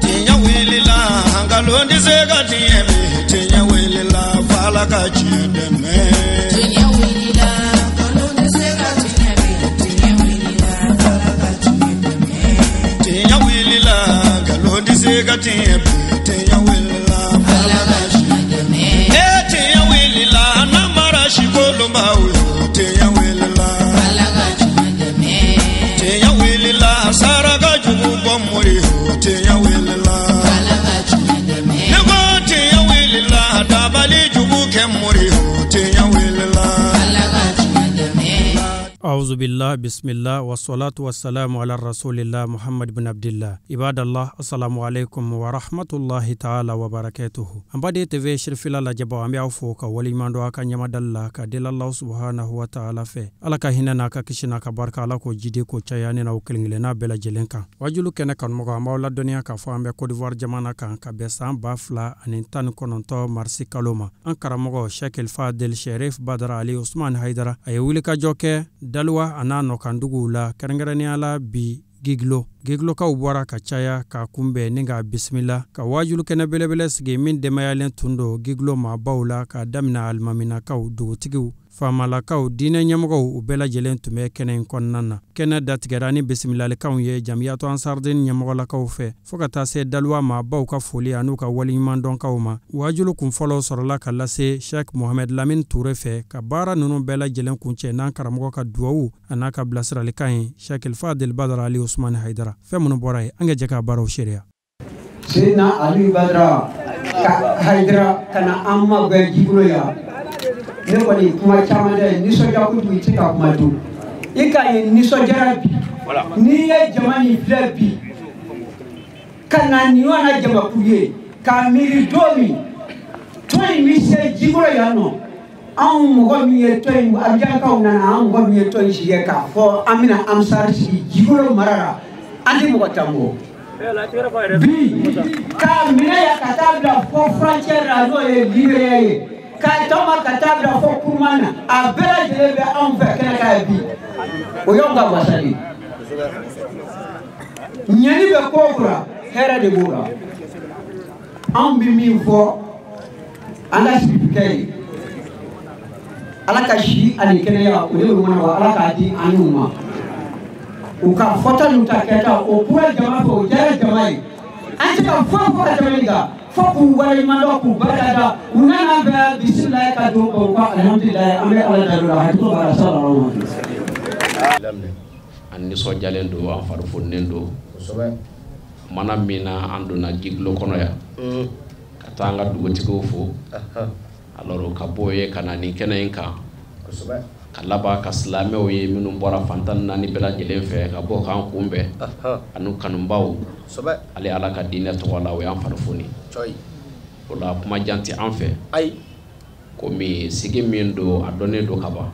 Tiɲɛ wulila nkalon tɛ se ka tiɲɛ bi tiɲɛ wulila f'Ala ka tiɲɛ dɛmɛ. Tiɲɛ wulila nkalon tɛ se ka tiɲɛ bi tiɲɛ wulila f'Ala ka tiɲɛ dɛmɛ. Tiɲɛ wulila nkalon tɛ se ka tiɲɛ bi tiɲɛ wulila f'Ala ka tiɲɛ dɛmɛ. Ee tiɲɛ wulila namara sikolonbaw yo tiɲɛ wulila f'Ala ka tiɲɛ dɛmɛ. Tiɲɛ wulila saraka jugu bɔ mori yo tiɲɛ wulila f'Ala ka tiɲɛ dɛmɛ. Ne ko tiɲɛ wulila dabali jugu kɛ mori yo tiɲɛ wulila f'Ala ka tiɲɛ dɛmɛ. أعوذ بالله بسم الله والصلاة والسلام على رسول الله محمد بن عبد الله عباد الله السلام عليكم ورحمة الله تعالى وبركاته an baden TV sirifila lajɛbaw an bɛ aw fo ka waleɲuman dɔn a ka ɲamadali la ka deli Allah subhanahu wa ta'ala fɛ Ala ka hinɛ n'a ka kisi n'a ka barika Ala k'o jidi k'o caya ne n'aw kelen kelenna bɛɛ lajɛlen kan wajulu kɛnɛ kanumɔgɔ an b'aw ladɔnniya k'a fɔ an bɛ Côte d'Ivoire jamana kan ka bɛn san 2019 marisi kalo ma an karamɔgɔ Sheikh El Fadel Sherif Badara Ali Usman Haidara a ye wulikajɔ kɛ Daloa a n'a nɔkanduguw la kɛrɛnkɛrɛnnenya la bi Guiglo Guiglokaw bɔra ka caya k'a kunbɛn ni k'a bisimila ka wajulu kɛnɛ belebele sigi min denbayalen tun don Guiglo maabaw la k'a daminɛ alimaminakaw dugutigiw faamalakaw diinɛ ɲɛmɔgɔw u bɛɛ lajɛlen tun bɛ kɛnɛ in kɔnɔna na kɛnɛ datigɛra ni bisimilalikanw ye jamiyatu ansardin ɲɛmɔgɔlakaw fɛ fo ka taa se Daloa maabaw ka foli an'u ka waleɲumandɔnkaw ma wajulu kunfɔlɔw sɔrɔla ka lase Sheikh Mohamed Lamine Touré fɛ ka baara ninnu bɛɛ lajɛlen kuncɛ n'an karamɔgɔ ka duwawu a n'a ka bilasiralikan ye Sheikh El Fadel Badara Ali Usman Haidara fɛn minnu bɔra yen an ka jɛ k'a baaraw seereya. Seydina Ali Badara ka Haidara ka na an magɛn Guiglo yan ne kɔni kuma caman tɛ nisɔndiya kojugu i tɛ ka kuma dun i ka ye nisɔndiyara bi n'i ye jama nin filɛ bi ka na nin ɲɔgɔnna jamakulu ye k'a miiri don min tɔn in bɛ se Guiglo yan nɔ anw mɔgɔ min ye tɔn in Abijankaw nana an mɔgɔ min ye tɔn in sigi k'a fɔ an bɛna Ansar sigi Guiglo mara la an tɛ mɔgɔ tan bɔ bi k'a minɛ yan ka taa bila fɔ frontière la n'o ye Libéria ye k'a tɔma ka taa bila fɔ Kuruma na a bɛɛ lajɛlen bɛ anw fɛ kɛnɛ kan yan bi o y'anw ka wasa de ye ɲɛni bɛ ko o ko la hɛrɛ de b'o la anw bɛ min fɔ an ka sirifikɛ ye Ala ka si ani kɛnɛya o de bɛ mana wa Ala k'a di an n'u ma u ka fɔta n'u ta kɛta o kura jama fɛ o diyara jama ye an tɛ ka foyi fɔ ka tɛmɛ nin kan fo k'u waleɲuman dɔn k'u barika da u nana an fɛ bisimilayi ka don o ka alihamudulilayi an bɛ Ala dalo la hakili b'a la sallallahu alaihi wa sallam. An nisɔndiyalen don an fari foninen don mana min na an donna Guiglo kɔnɔ yan ka taa an ka dugutigiw fo alors ka bɔ yen ka na nin kɛnɛ in kan ka laban ka silamɛw ye minnu bɔra fantan naani bɛɛ lajɛlen fɛ ka bɔ k'an kunbɛn ani kanubaw ale Ala ka diinɛ tɔgɔ la o y'an fari foni o la kuma jan tɛ an fɛ komi sigi min don a dɔnnen don ka ban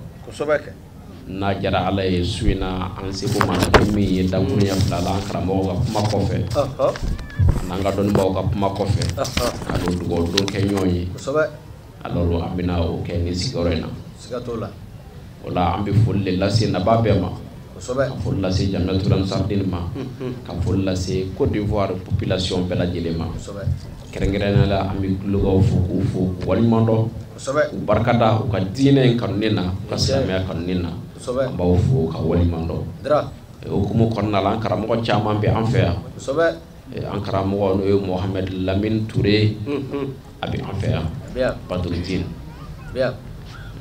n'a jara Ala ye su in na an seko mana kɛ min ye dakuruɲɛ fila la an karamɔgɔ ka kuma kɔfɛ an'an ka dɔnnibaw ka kuma kɔfɛ ka n'o dugawu don kɛ ɲɔgɔn ye alors an bɛna o kɛ nin sigiyɔrɔ in na o la an bɛ foli de lase naba bɛɛ ma ka foli lase Jamiyatul Ansardine ma ka foli lase Côte d'Ivoire population bɛɛ lajɛlen ma kɛrɛnkɛrɛnnenya la an bɛ Guiglokaw fo k'u fo k'u waleɲuman dɔn k'u barikada u ka diinɛ in kanuni na u ka silamɛya kanuni na an b'aw fo ka waleɲuman dɔn o hukumu kɔnɔna la an karamɔgɔ caman bɛ an fɛ yan an karamɔgɔ n'o ye Mohamed Lamine Touré a bɛ an fɛ yan Badrudine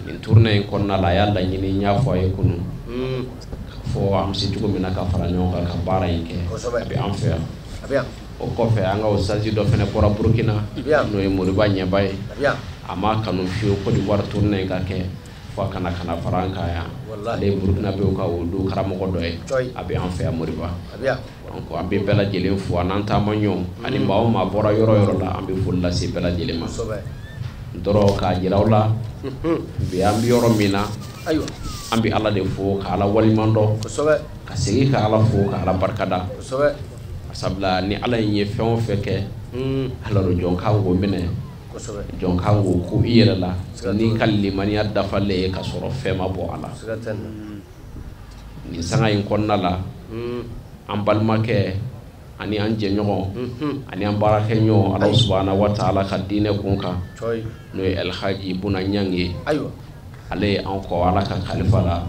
nin tournée in kɔnɔna la a y'a laɲini n y'a fɔ a ye kunun k'a fɔ an bɛ se cogo min na ka fara ɲɔgɔn kan ka baara in kɛ a bɛ an fɛ yan o kɔfɛ an ka osazi dɔ fana bɔra Burukina n'o ye Moriba Ɲɛba ye a ma kanu fiyewu Côte d'Ivoire tournée in ka kɛ fo a kana fara an kan yan ale ye Burukinabew ka o du karamɔgɔ dɔ ye a bɛ an fɛ yan Moriba donc an bɛ bɛɛ lajɛlen fo a n'an taama ɲɔgɔn ani maa o maa bɔra yɔrɔ o yɔrɔ la an bɛ foli lase bɛɛ lajɛlen ma dɔrɔn k'a jira aw la bi an bɛ yɔrɔ min na an bɛ Ala de fo ka Ala waleɲuman dɔn ka segin ka Ala fo ka Ala barikada sabula ni Ala in ye fɛn o fɛn kɛ alors jɔn kan k'o minɛ jɔn kan k'o ko i yɛrɛ la n'i ka limaniya dafalen ye ka sɔrɔ fɛn ma bɔ a la nin sanga in kɔnɔna la An balimakɛ ani an jɛɲɔgɔn ani an baarakɛɲɔgɔn Ala subahana wa taala ka diinɛ kun kan, n'o ye Alhaji Buna Ɲang ye. Ale ye an kɔ Ala ka kalifa la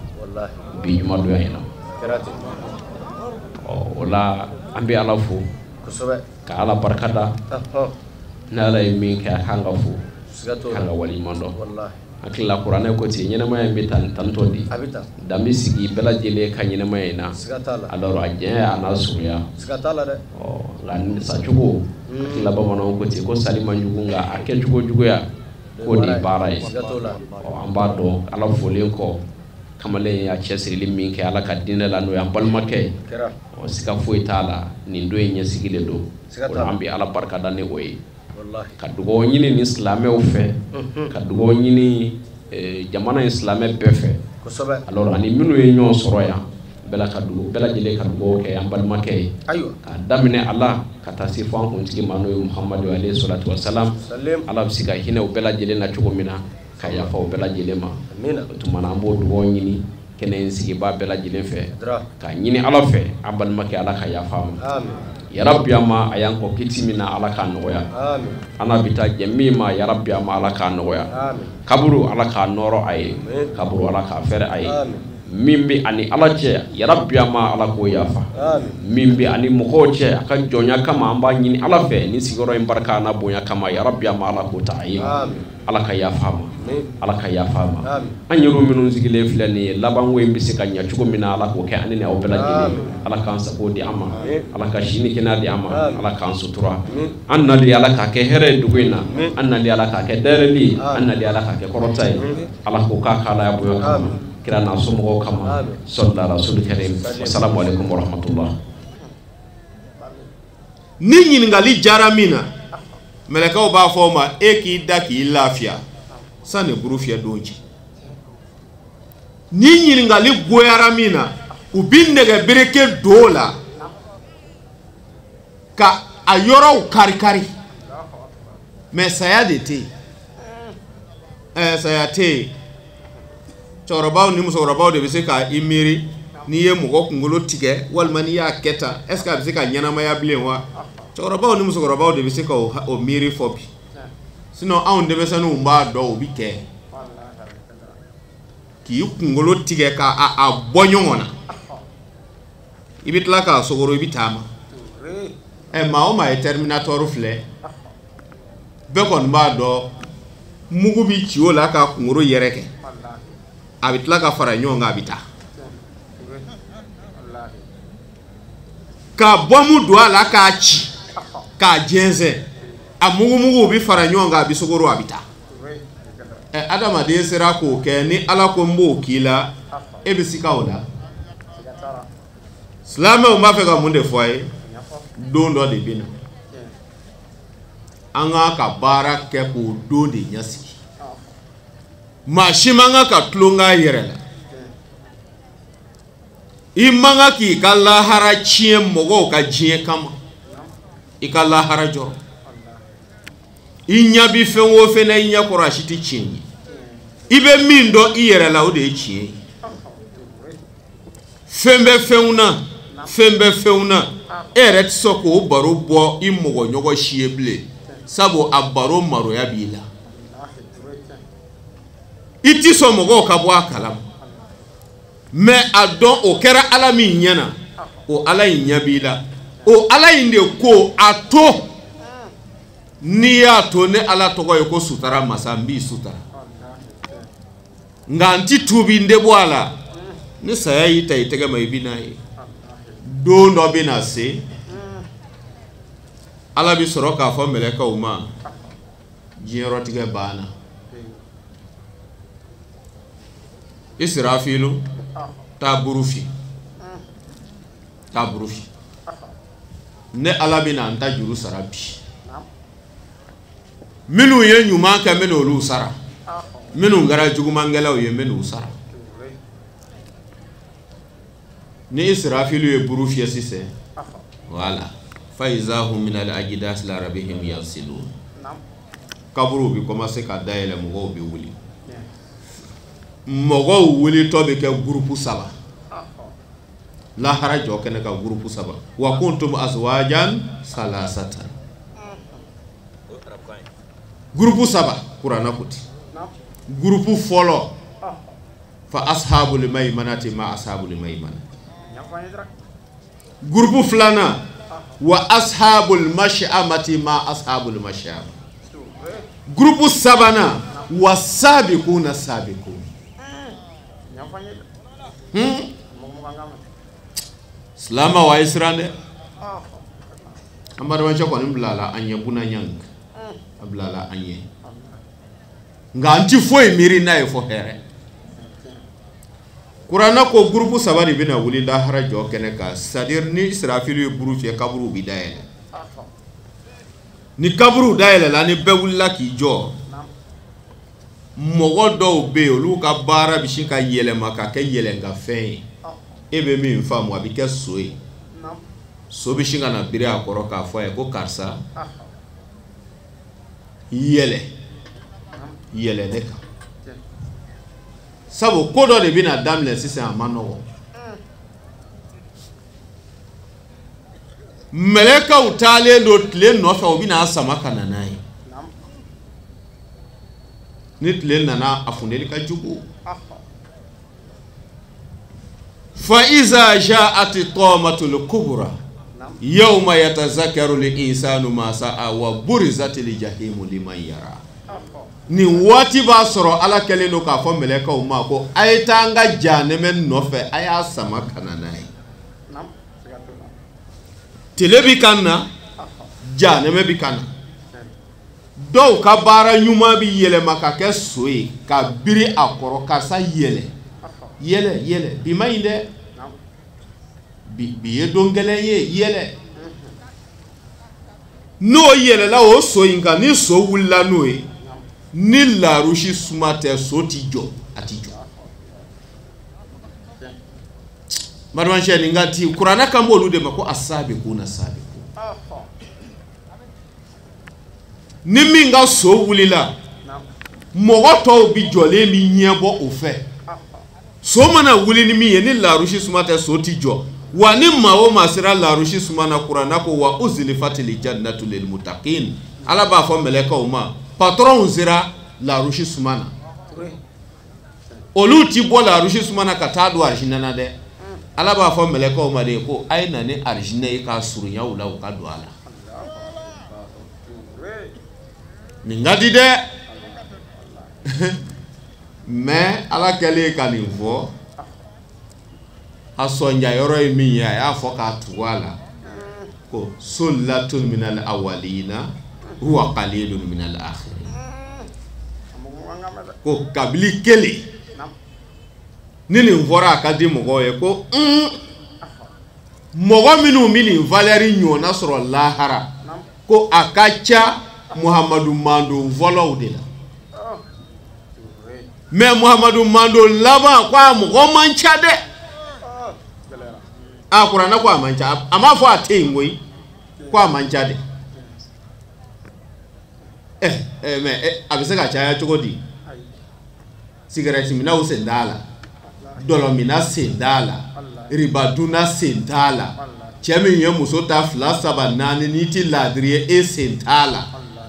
bi jumadonya in na. O la an bɛ Ala fo ka Ala barikada. Ni Ala ye min kɛ a kan ka fo, kan ka waleɲuman dɔn. Hakili la kuranɛ ko ten, ɲɛnamaya in bɛ tan tantɔ di, dan bɛ sigi bɛɛ lajɛlen ka ɲɛnamaya in na. Alors a jɛnya a n'a surunya. Nka sacogo, hakili la bamananw ko ten ko sali man jugu, nka a kɛcogo juguya k'o de ye baara ye. An b'a dɔn Ala folen kɔ, kamalen y'a cɛsirili min kɛ Ala ka diinɛ la, n'o y'an balimakɛ ye. Siga foyi t'a la, nin don in ɲɛsigilen don. O la an bɛ Ala barikada ni o ye, ka dugawu ɲini ni silamɛw fɛ, ka dugawu ɲini jamana in silamɛ bɛɛ fɛ. Alors ani minnu ye ɲɔgɔn sɔrɔ yan, bɛɛ lajɛlen ka dugawu kɛ an balimakɛ ye, k'a daminɛ a la ka taa se fo an kuntigi ma, n'o ye Muhamadu alayhi salatu wa salam. Ala bɛ se ka hinɛ u bɛɛ lajɛlen na cogo min na, ka yafa u bɛɛ lajɛlen ma. O tuma na an b'o dugawu ɲini kɛnɛ in sigibaa bɛɛ lajɛlen fɛ, k'a ɲini Ala fɛ an balimakɛ Ala ka yafa a ma. Yarabi ama a y'an kɔ kiti min na, Ala k'a nɔgɔya. An n'a bɛ taa jɛ min ma, yarabi ama Ala k'a nɔgɔya. Kaburu Ala k'a nɔrɔ a ye, kaburu Ala k'a fɛrɛ a ye. Min bɛ ani Ala cɛ, yarabi ama Ala k'o yafa. Min bɛ ani mɔgɔw cɛ, a ka jɔnya kama, an b'a ɲini Ala fɛ ni sigiyɔrɔ in barika n'a bonya kama, yarabi ama Ala k'o ta a ye. Ala ka yafa a ma, Ala ka yafa a ma. An yɛrɛ minnu sigilen filɛ nin ye, labanko in bɛ se ka ɲɛ cogo min na, Ala k'o kɛ ani aw bɛɛ lajɛlen. Ala k'an sago di an ma, Ala ka si ni kɛnɛya di an ma, Ala k'an sutura. An nali Ala k'a kɛ hɛrɛ ye dugu in na, an nali Ala k'a kɛ dayɛlɛli ye, an nali Ala k'a kɛ kɔrɔta ye. Ala k'o k'a k'Ala ya bonya kama, kira n'a somɔgɔw kama. Sɔlila rasul karim. Wasalamu alaikum warahmatullah. Ni ɲininkali diyara min na, mɛlɛkɛw b'a fɔ o ma, e k'i da k'i lafiya sanni buru fiyɛ don cɛ. Ni ɲininkali goyara min na, u bi nɛgɛ bereke don o la ka a yɔrɔw kari-kari. Mɛ saya de tɛ yen. Saya tɛ yen. Cɛkɔrɔbaw ni musokɔrɔbaw de bɛ se ka i miiri n'i ye mɔgɔ kunkolo tigɛ walima n'i y'a kɛ tan, est ce que a bɛ se ka ɲɛnamaya bilen wa? Cɛkɔrɔbaw ni musokɔrɔbaw de bɛ se ka o miiri fɔ bi. Sinon anw denmisɛnninw b'a dɔn o bɛ kɛ. K'i kunkolo tigɛ k'a a bɔ ɲɔgɔn na, i bɛ tila k'a sogoro, i bɛ taama. Maa o maa ye Terminator filɛ, bɛɛ kɔni b'a dɔn mugu bɛ ci o la k'a kunkolo yɛrɛ kɛ, a bɛ tila ka fara ɲɔgɔn kan, a bɛ taa. Ka bɔmu don a la k'a ci, k'a jɛnsɛn, a mugumugu bɛ fara ɲɔgɔn kan, a bɛ sogoro, a bɛ taa. Adamaden sera k'o kɛ, ni Ala ko n b'o k'i la, e bɛ sika o la. Silamɛw b'a fɛ ka mun de fɔ a ye? Don dɔ de bɛ na, an k'a ka baara kɛ k'o don de ɲɛsigi. Maa si man kan ka tulon k'a yɛrɛ la. I man kan k'i ka lahara tiɲɛ mɔgɔw ka diɲɛ kama. I ka lahara jɔrɔ. I ɲɛ bi fɛn o fɛn na i ɲɛ kɔrɔ, a si tɛ tiɲɛ ye. I bɛ min dɔn i yɛrɛ la, o de ye tiɲɛ ye. Fɛn bɛ fɛnw na, fɛn bɛ fɛnw na, e yɛrɛ tɛ sɔn k'o baro bɔ i mɔgɔ ɲɔgɔn si ye bilen, sabu a baro maroya b'i la. I ti sɔn mɔgɔw ka bɔ a kalama. Mɛ a dɔn o kɛra Ala min ɲɛ na, o Ala in ɲɛ b'i la. O Ala in de ko a to, n'i y'a to ne Ala tɔgɔ ye ko sutara masa, n b'i sutara. Nka n ti tuubi, n tɛ bɔ a la. Ni saya y'i ta i tɛgɛ ma, i bɛ n'a ye. Don dɔ bɛ na se, Ala bɛ sɔrɔ k'a fɔ mɛlɛkɛw ma, diɲɛyɔrɔtigɛ banna. Israfilu, taa buru fi, taa buru fi. Ne Ala bɛna n ta juru sara bi. Minnu ye ɲuman kɛ, n bɛna olu sara. Minnu kɛra jugumankɛlaw ye, n bɛna u sara. Ni Israfilu ye buru fiyɛ sisan, voilà, fa izahum minal ajidas ila rabbihim yansilun. Kaburuw bɛ commencer ka dayɛlɛ, mɔgɔw bɛ wuli. Mɔgɔw wulitɔ bɛ kɛ groupe saba. Lahara jɔ kɛnɛ kan gurupu 3 wa kuntum azwajan salasatan. Gurupu 3 kuranna ko ten. Gurupu fɔlɔ fa ashabul maymanati ma ashabul maymana. Gurupu filanan wa ashabul mash'amati ma ashabul mash'ama. Gurupu sabanan wa sabiquna sabiqun. Silama wa ye siran dɛ. An balimacɛ kɔni bilala an ɲɛ Buna Ɲang, a bilala an ɲɛ, nka an ti foyi miiri n'a ye fɔ hɛrɛ. Kuranna ko gurupu 3 de bɛna wuli lahara jɔ kɛnɛ kan, c'est à dire ni Israfilu ye buru fiyɛ kaburuw bi dayɛlɛ. Ni kaburuw dayɛlɛla ni bɛɛ wulila k'i jɔ, mɔgɔ dɔw bɛ yen olu ka baara bɛ sin ka yɛlɛma ka kɛ yɛlɛnkafɛn ye. E bɛ min faamu a bɛ kɛ so ye. So bɛ sin ka na biri a kɔrɔ k'a fɔ a ye ko karisa yɛlɛ yɛlɛ ne kan. Sabu ko dɔ de bɛna daminɛ sisan a ma nɔgɔn. Mɛlɛkɛw taalen don tile nɔfɛ u bɛna sama ka na n'a ye. Ni tile nana a funteni ka jugu. Fa iza ja'at tamatul kubra yawma yatazakkaru al-insanu ma sa'a wa burizatil jahimu liman yara. Nin waati b'a sɔrɔ Ala kɛlen don k'a fɔ mɛlɛkɛw ma ko a ye taa an ka jahanɛmɛ nɔfɛ a y'a sama ka na n'a ye. Tile bi ka na, jahanɛmɛ bi ka na. Dɔw ka baara ɲuman bi yɛlɛma ka kɛ so ye ka biri a kɔrɔ karisa yɛlɛ yɛlɛ yɛlɛ bi ma ɲi dɛ, bi ye don gɛlɛn ye, yɛlɛ. N'o yɛlɛla o so in kan, ni so wulila n'o ye, ni larusi suma tɛ so ti jɔ, a ti jɔ. Balimacɛ nin ka ti kuranɛ kan b'olu de ma ko asabiquna sabiqun. Ni min ka so wulila, mɔgɔ tɔw bi jɔlen bi ɲɛ bɔ o fɛ. So mana wuli ni min ye, ni larusi suma tɛ so ti jɔ. Wa ni maa o maa sera larusi suma na, kuranɛ ko wa uzlifatil jannatu lil muttaqin. Ala b'a fɔ mɛlɛkɛw ma, patronw sera larusi suma na, olu ti bɔ larusi suma na ka taa don arijinɛ na dɛ. Ala b'a fɔ mɛlɛkɛw ma de ko a ye na ni arijinɛ ye k'a surunya u la u ka don a la. Nin ka di dɛ. Mais Ala kɛlen ka nin fɔ, a sɔnja yɔrɔ ye min ye, a y'a fɔ k'a tugu a la ko sullatun minal awwalina huwa qalilun minal akhirin. Ko kabili kelen ni nin fɔra a ka di mɔgɔw ye ko mɔgɔ minnu bɛ nin valeur ɲɔgɔnna sɔrɔ lahara, ko a ka ca Muhamadu Mando fɔlɔw de la. Mais Muhamadu Mando laban ko a mɔgɔ man ca dɛ. A kuranɛ ko a man ca, a m'a fɔ a tɛ yen koyi, ko a man ca dɛ. Mais a bɛ se ka caya cogo di? Sigarɛti minnaw sen t'a la, dɔlɔminna sen t'a la, ribadunna sen t'a la, cɛ min ye muso ta 2 3 4 n'i ti laadiri ye e sen t'a la,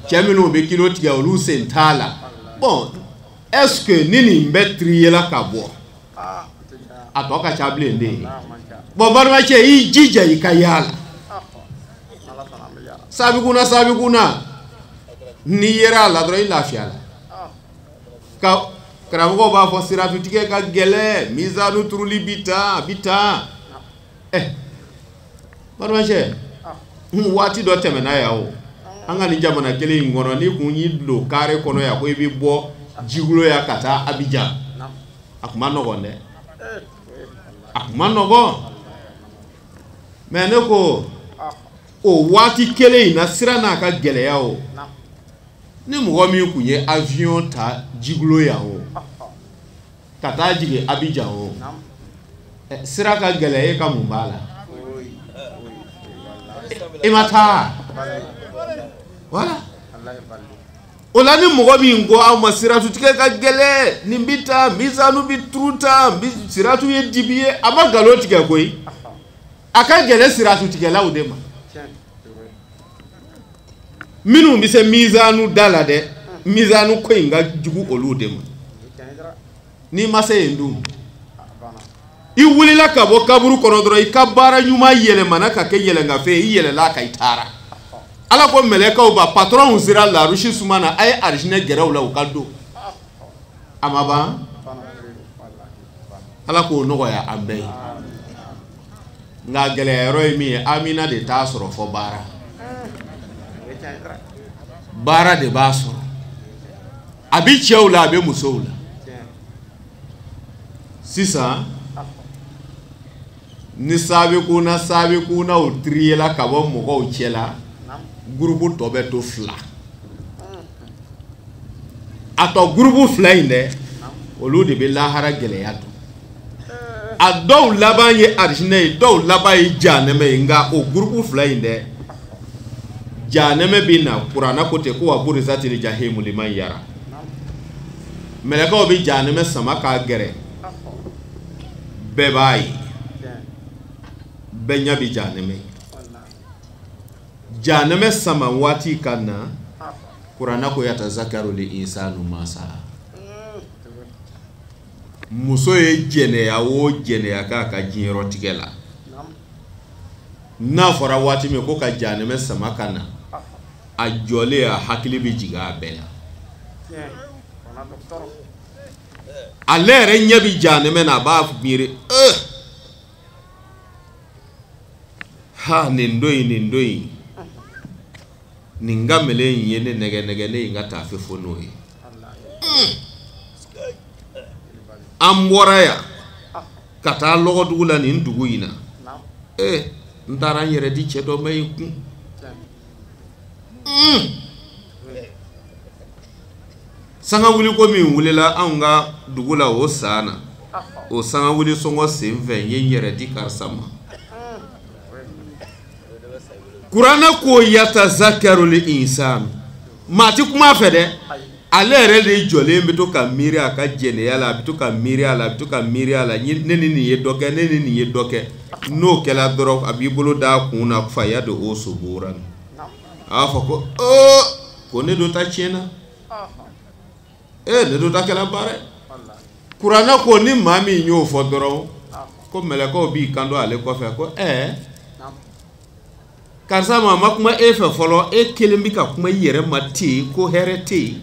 cɛ minnu bɛ kilo tigɛ olu sen t'a la. Bon, est-ce que ni nin bɛɛ tiriyela ka bɔ, a tɔ ka ca bilen de. Bon balimacɛ, i jija i ka yaala. Sabikuna sabikuna, n'i yera a la dɔrɔn i lafiya la. Ka karamɔgɔw b'a fɔ siratutigɛ ka gɛlɛn, mizanu turuli bi tan bi tan. Balimacɛ, waati dɔ tɛmɛna yan o, an ka nin jamana kelen in kɔnɔ, n'i kun y'i don kare kɔnɔ yan ko i bɛ bɔ Jigulo yan ka taa Abijan, a kun ma nɔgɔn dɛ, a kun ma nɔgɔn. Mais ne ko o waati kelen in na, sira n'a ka gɛlɛya o, ni mɔgɔ min kun ye avion ta Jigulo yan o ka taa jigin Abijan o, sira ka gɛlɛya, e ka mun b'a la? I ma taa. Voilà. O la ni mɔgɔ min ko aw ma siratutigɛ ka gɛlɛn, nin bi taa, mizanu bi turu tan, siratu ye dibi ye, a ma nkalon tigɛ koyi. A ka gɛlɛn siratutigɛlaw de ma. Minnu bɛ se mizanu da la dɛ, mizanu ko in ka jugu olu de ma. N'i ma se yen dun, i wulila ka bɔ kaburu kɔnɔ dɔrɔn i ka baara ɲuman yɛlɛmana ka kɛ yɛlɛnkafe ye, i yɛlɛla ka i taara. Ala ko mɛlɛkaw ba patɔrɔnw sera larusi suma na, a ye arijinɛ gɛrɛ u la u ka don. A ma ban? Ala k'o nɔgɔya an bɛɛ ye. Nka gɛlɛya yɔrɔ ye min ye, amina de t'a sɔrɔ fɔ baara. Baara de b'a sɔrɔ. A bɛ cɛw la, a bɛ musow la. Sisan ni saabikuna saabikunaw tiriyela ka bɔ mɔgɔw cɛ la, gurupu tɔ bɛ to fila. A tɔ gurupu fila in dɛ, olu de bɛ lahara gɛlɛya dɔn. A dɔw laban ye arijinɛ ye, dɔw laban ye jahanɛmɛ ye. Nka o gurupu fila in dɛ, jahanɛmɛ bɛ na. Kuranna ko ten ko wa burizatili jahimu liman yara. Mɛlɛkɛw bɛ jahanɛmɛ sama k'a gɛrɛ, bɛɛ b'a ye, bɛɛ ɲɛ bɛ jahanɛmɛ ye. Jahanɛmɛ sama waati ka na, kuranna ko yatazakaru li insanu ma saa. Muso ye jɛnɛya o jɛnɛya k'a ka diɲɛyɔrɔtigɛ la, n'a fɔra waati min ko ka jahanɛmɛ sama ka na, a jɔlen a hakili bɛ jigin a bɛɛ la. Ale yɛrɛ ɲɛ bɛ jahanɛmɛ na, a b'a miiri ha nin don in, nin don in, nin kamalen in ye ne nɛgɛ nɛgɛ, ne ye n ka taafe fo n'o ye. An bɔra yan ka taa lɔgɔdugu la nin dugu in na, n taara n yɛrɛ di cɛ dɔ ma i kun. Sangawuli ko min wulila anw ka dugu la o san na, o sangawuli sɔngɔ sen fɛ n ye n yɛrɛ di karisa ma. Kuranɛ ko yatazakaru li insanu, maa ti kuma fɛ dɛ, ale yɛrɛ de jɔlen bɛ to ka miiri a ka jɛnɛya la, a bɛ to ka miiri a la, a bɛ to ka miiri a la, ne ni nin ye dɔ kɛ, ne ni nin ye dɔ kɛ. N'o kɛla dɔrɔn a b'i bolo d'a kun na, faya de o sobora. A b'a fɔ ko ko ne do ta tiɲɛna, ne do ta kɛla baara ye. Kuranɛ ko ni maa min y'o fɔ dɔrɔn, ko mɛlɛkɛw b'i kanto ale kɔfɛ ko karisa ma ma kuma e fɛ fɔlɔ, e kelen bɛ ka kuma i yɛrɛ ma ten ko hɛrɛ tɛ yen.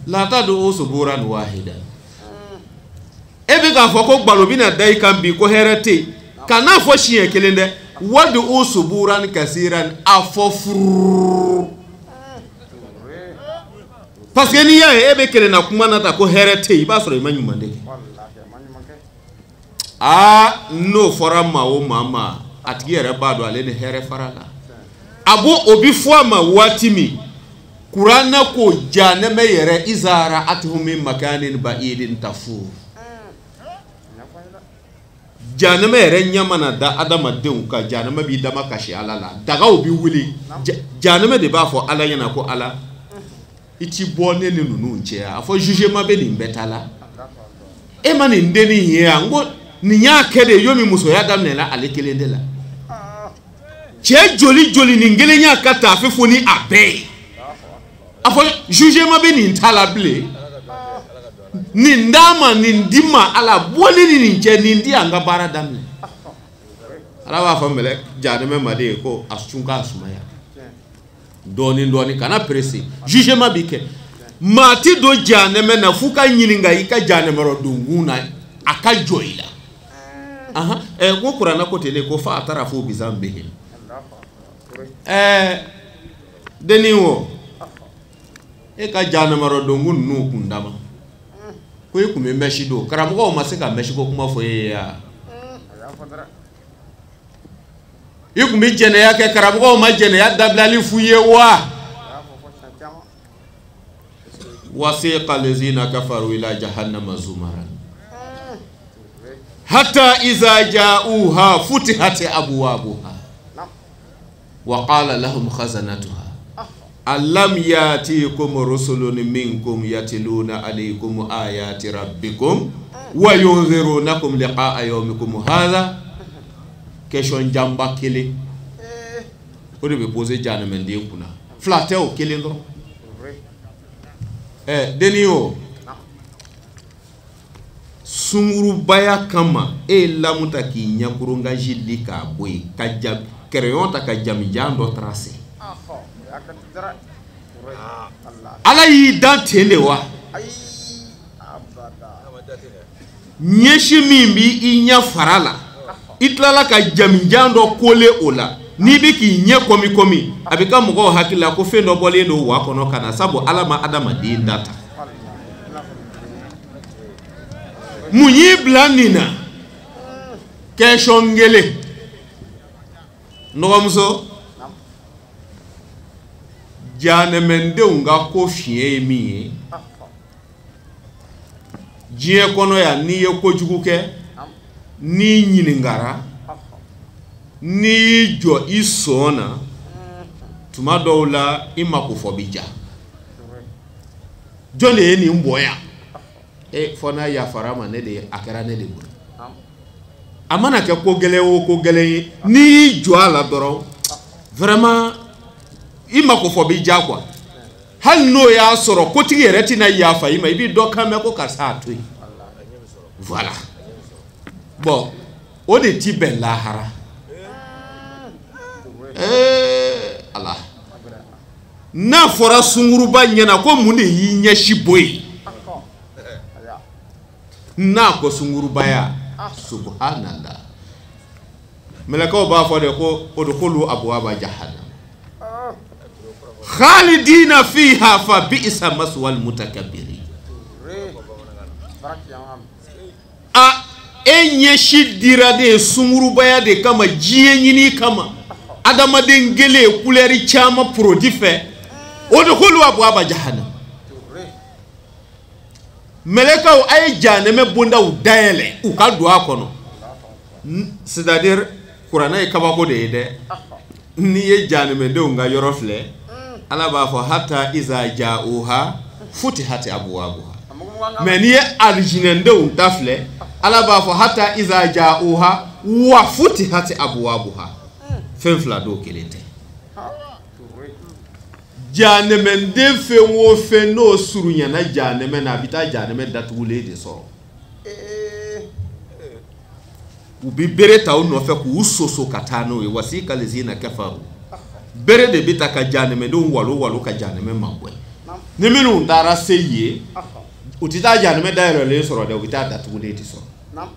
Lata do o sobora ni wahida. E bɛ k'a fɔ ko gbalo bɛna da i kan bi ko hɛrɛ tɛ yen, ka n'a fɔ siɲɛ kelen dɛ, wadu o sobora ni kasira a fɔ furu. Parce que n'i y'a ye e bɛ kelen na kuma na ta ko hɛrɛ tɛ yen, i b'a sɔrɔ i ma ɲuman de kɛ. Aa n'o fɔra maa o maa ma, a tigi yɛrɛ b'a dɔn ale ni hɛrɛ fara la. A b'o o bi fɔ a ma waati min, kuranɛ ko jahanɛmɛ yɛrɛ izara atuhum min makanin ba'idin tafur. Jahanɛmɛ yɛrɛ ɲɛ mana da adamadenw kan, jahanɛmɛ b'i dama kasi Ala la, dagaw bi wuli. Jahanɛmɛ de b'a fɔ Ala ɲɛna ko Ala, i ti bɔ ne ni ninnu cɛ a fɔ jugement bɛ nin bɛɛ ta la. E ma nin dennin ye yan, n ko nin y'a kɛ de yomi musoya daminɛna ale kelen de la. Cɛ joli joli nin kelen y'a ka taafe fo ni a bɛɛ ye. A fɔ jugement bɛ nin ta la bilen. Nin d'a ma, nin di ma, Ala bɔli ni nin cɛ, nin di an ka baara daminɛ. Ala b'a fɔ mɛlɛ jahanɛmɛ ma de ye ko a sun k'a sumaya. Dɔɔni dɔɔni, kana pressé. Jugement bi kɛ. Maa ti don jahanɛmɛ na f'u ka ɲininka i ka jahanɛmɛrɔ donkun na, a ka jɔ i la. Ko kuranɛ ko ten de ko fa a taara fo bisan bɛ yen. Dennin wo, e ka jahanɛmɛrɔ donkun ninnu kun dama. Ko i kun bɛ mɛsi don, karamɔgɔw ma se ka mɛsi ko kuma fɔ e ye ya. I kun bɛ jɛnɛya kɛ, karamɔgɔw ma jɛnɛya dabilali f'u ye wa. Wasiqa lezina kafaru ila jahannama zumaran hatta iza ja'uha futihat abwabuha wa qala lahum khazanatuha Alam yatikum rusulun minkum yatiluna alaykum ayati rabbikum wa yunzirunakum liqa'a yawmikum hadha. Question jamba kelen o de bɛ poser jahanamɛden kunna. Fila tɛ o, kelen dɔrɔn. Denni o, sungurubaya kama e ye lamu ta k'i ɲɛkoronkaji li k'a bɔ yen, ka ja crayon ta ka jamijan dɔ tracer. Ala y'i dan ten de wa? Ɲɛsi min b'i ɲɛ fara la, i tilala ka jamijan dɔ kole o la, n'i bɛ k'i ɲɛ kɔmi kɔmi, a bɛ ka mɔgɔw hakili la ko fɛn dɔ bɔlen don wa kɔnɔ ka na, sabu Ala ma adamaden da ta. Mun y'i bila nin na? Question kelen. N dɔgɔmuso, jahanamɛdenw ka ko fiɲɛ ye min ye diɲɛ kɔnɔ yan, n'i ye kojugu kɛ, n'i ɲininkara, n'i y'i jɔ i sɔn na, tuma dɔw la i mako fɔ bi ja. Jɔn de ye nin bɔ yan? Fɔ n'a yafara ma, ne de a kɛra ne de bolo. A mana kɛ ko gɛlɛn o ko gɛlɛn ye, n'i y'i jɔ a la dɔrɔn, vraiment i mako fɔ bi ja quoi. Hali n'o y'a sɔrɔ kotigi yɛrɛ tɛna yafa i ma, i b'i dɔ kan mɛn ko karisa a to yen. Voilà. Bon, o de ti bɛn lahara. Ala. N'a fɔra sunguruba ɲɛna ko mun de y'i ɲɛsi bɔ yen? N'a ko sungurubaya, subhanallah. Mɛlɛkɛw b'a fɔ de ko udkhulu abwaba jahannam khalidina fiha fa bi'sa maswal mutakabbirin. A e ɲɛsi dira de ye sungurubaya de kama, diɲɛ ɲini kama, adamaden gele couleur caman produit fɛ, udkhulu abwaba jahannam. Mɛlɛkɛw a ye jahanɛmɛ bondaw dayɛlɛ u ka don a kɔnɔ. C'est-à-dire kuranɛ ye kabako de ye dɛ. N'i ye jahanɛmɛdenw ka yɔrɔ filɛ, Ala b'a fɔ hata iza ja'uha futihati abwabuha. Mais n'i ye alijinɛdenw ta filɛ, Ala b'a fɔ hata iza ja'uha wa futihati abwabuha. Fɛn fila dɔw kelen tɛ. Jahanɛmɛden fɛn o fɛn n'o surunyana jahanɛmɛ na, a bɛ taa jahanɛmɛ datugulen de sɔrɔ. U bɛ bere ta u nɔfɛ k'u soso ka taa n'o ye. Wasiqa lezina kafaru. Bere de bɛ ta ka jahanɛmɛdenw walo walo ka jahanɛmɛ mabɔ. Ni minnu taara se yen, u tɛ taa jahanɛmɛ dayɛlɛlen sɔrɔ dɛ, u bɛ taa datugulen de sɔrɔ.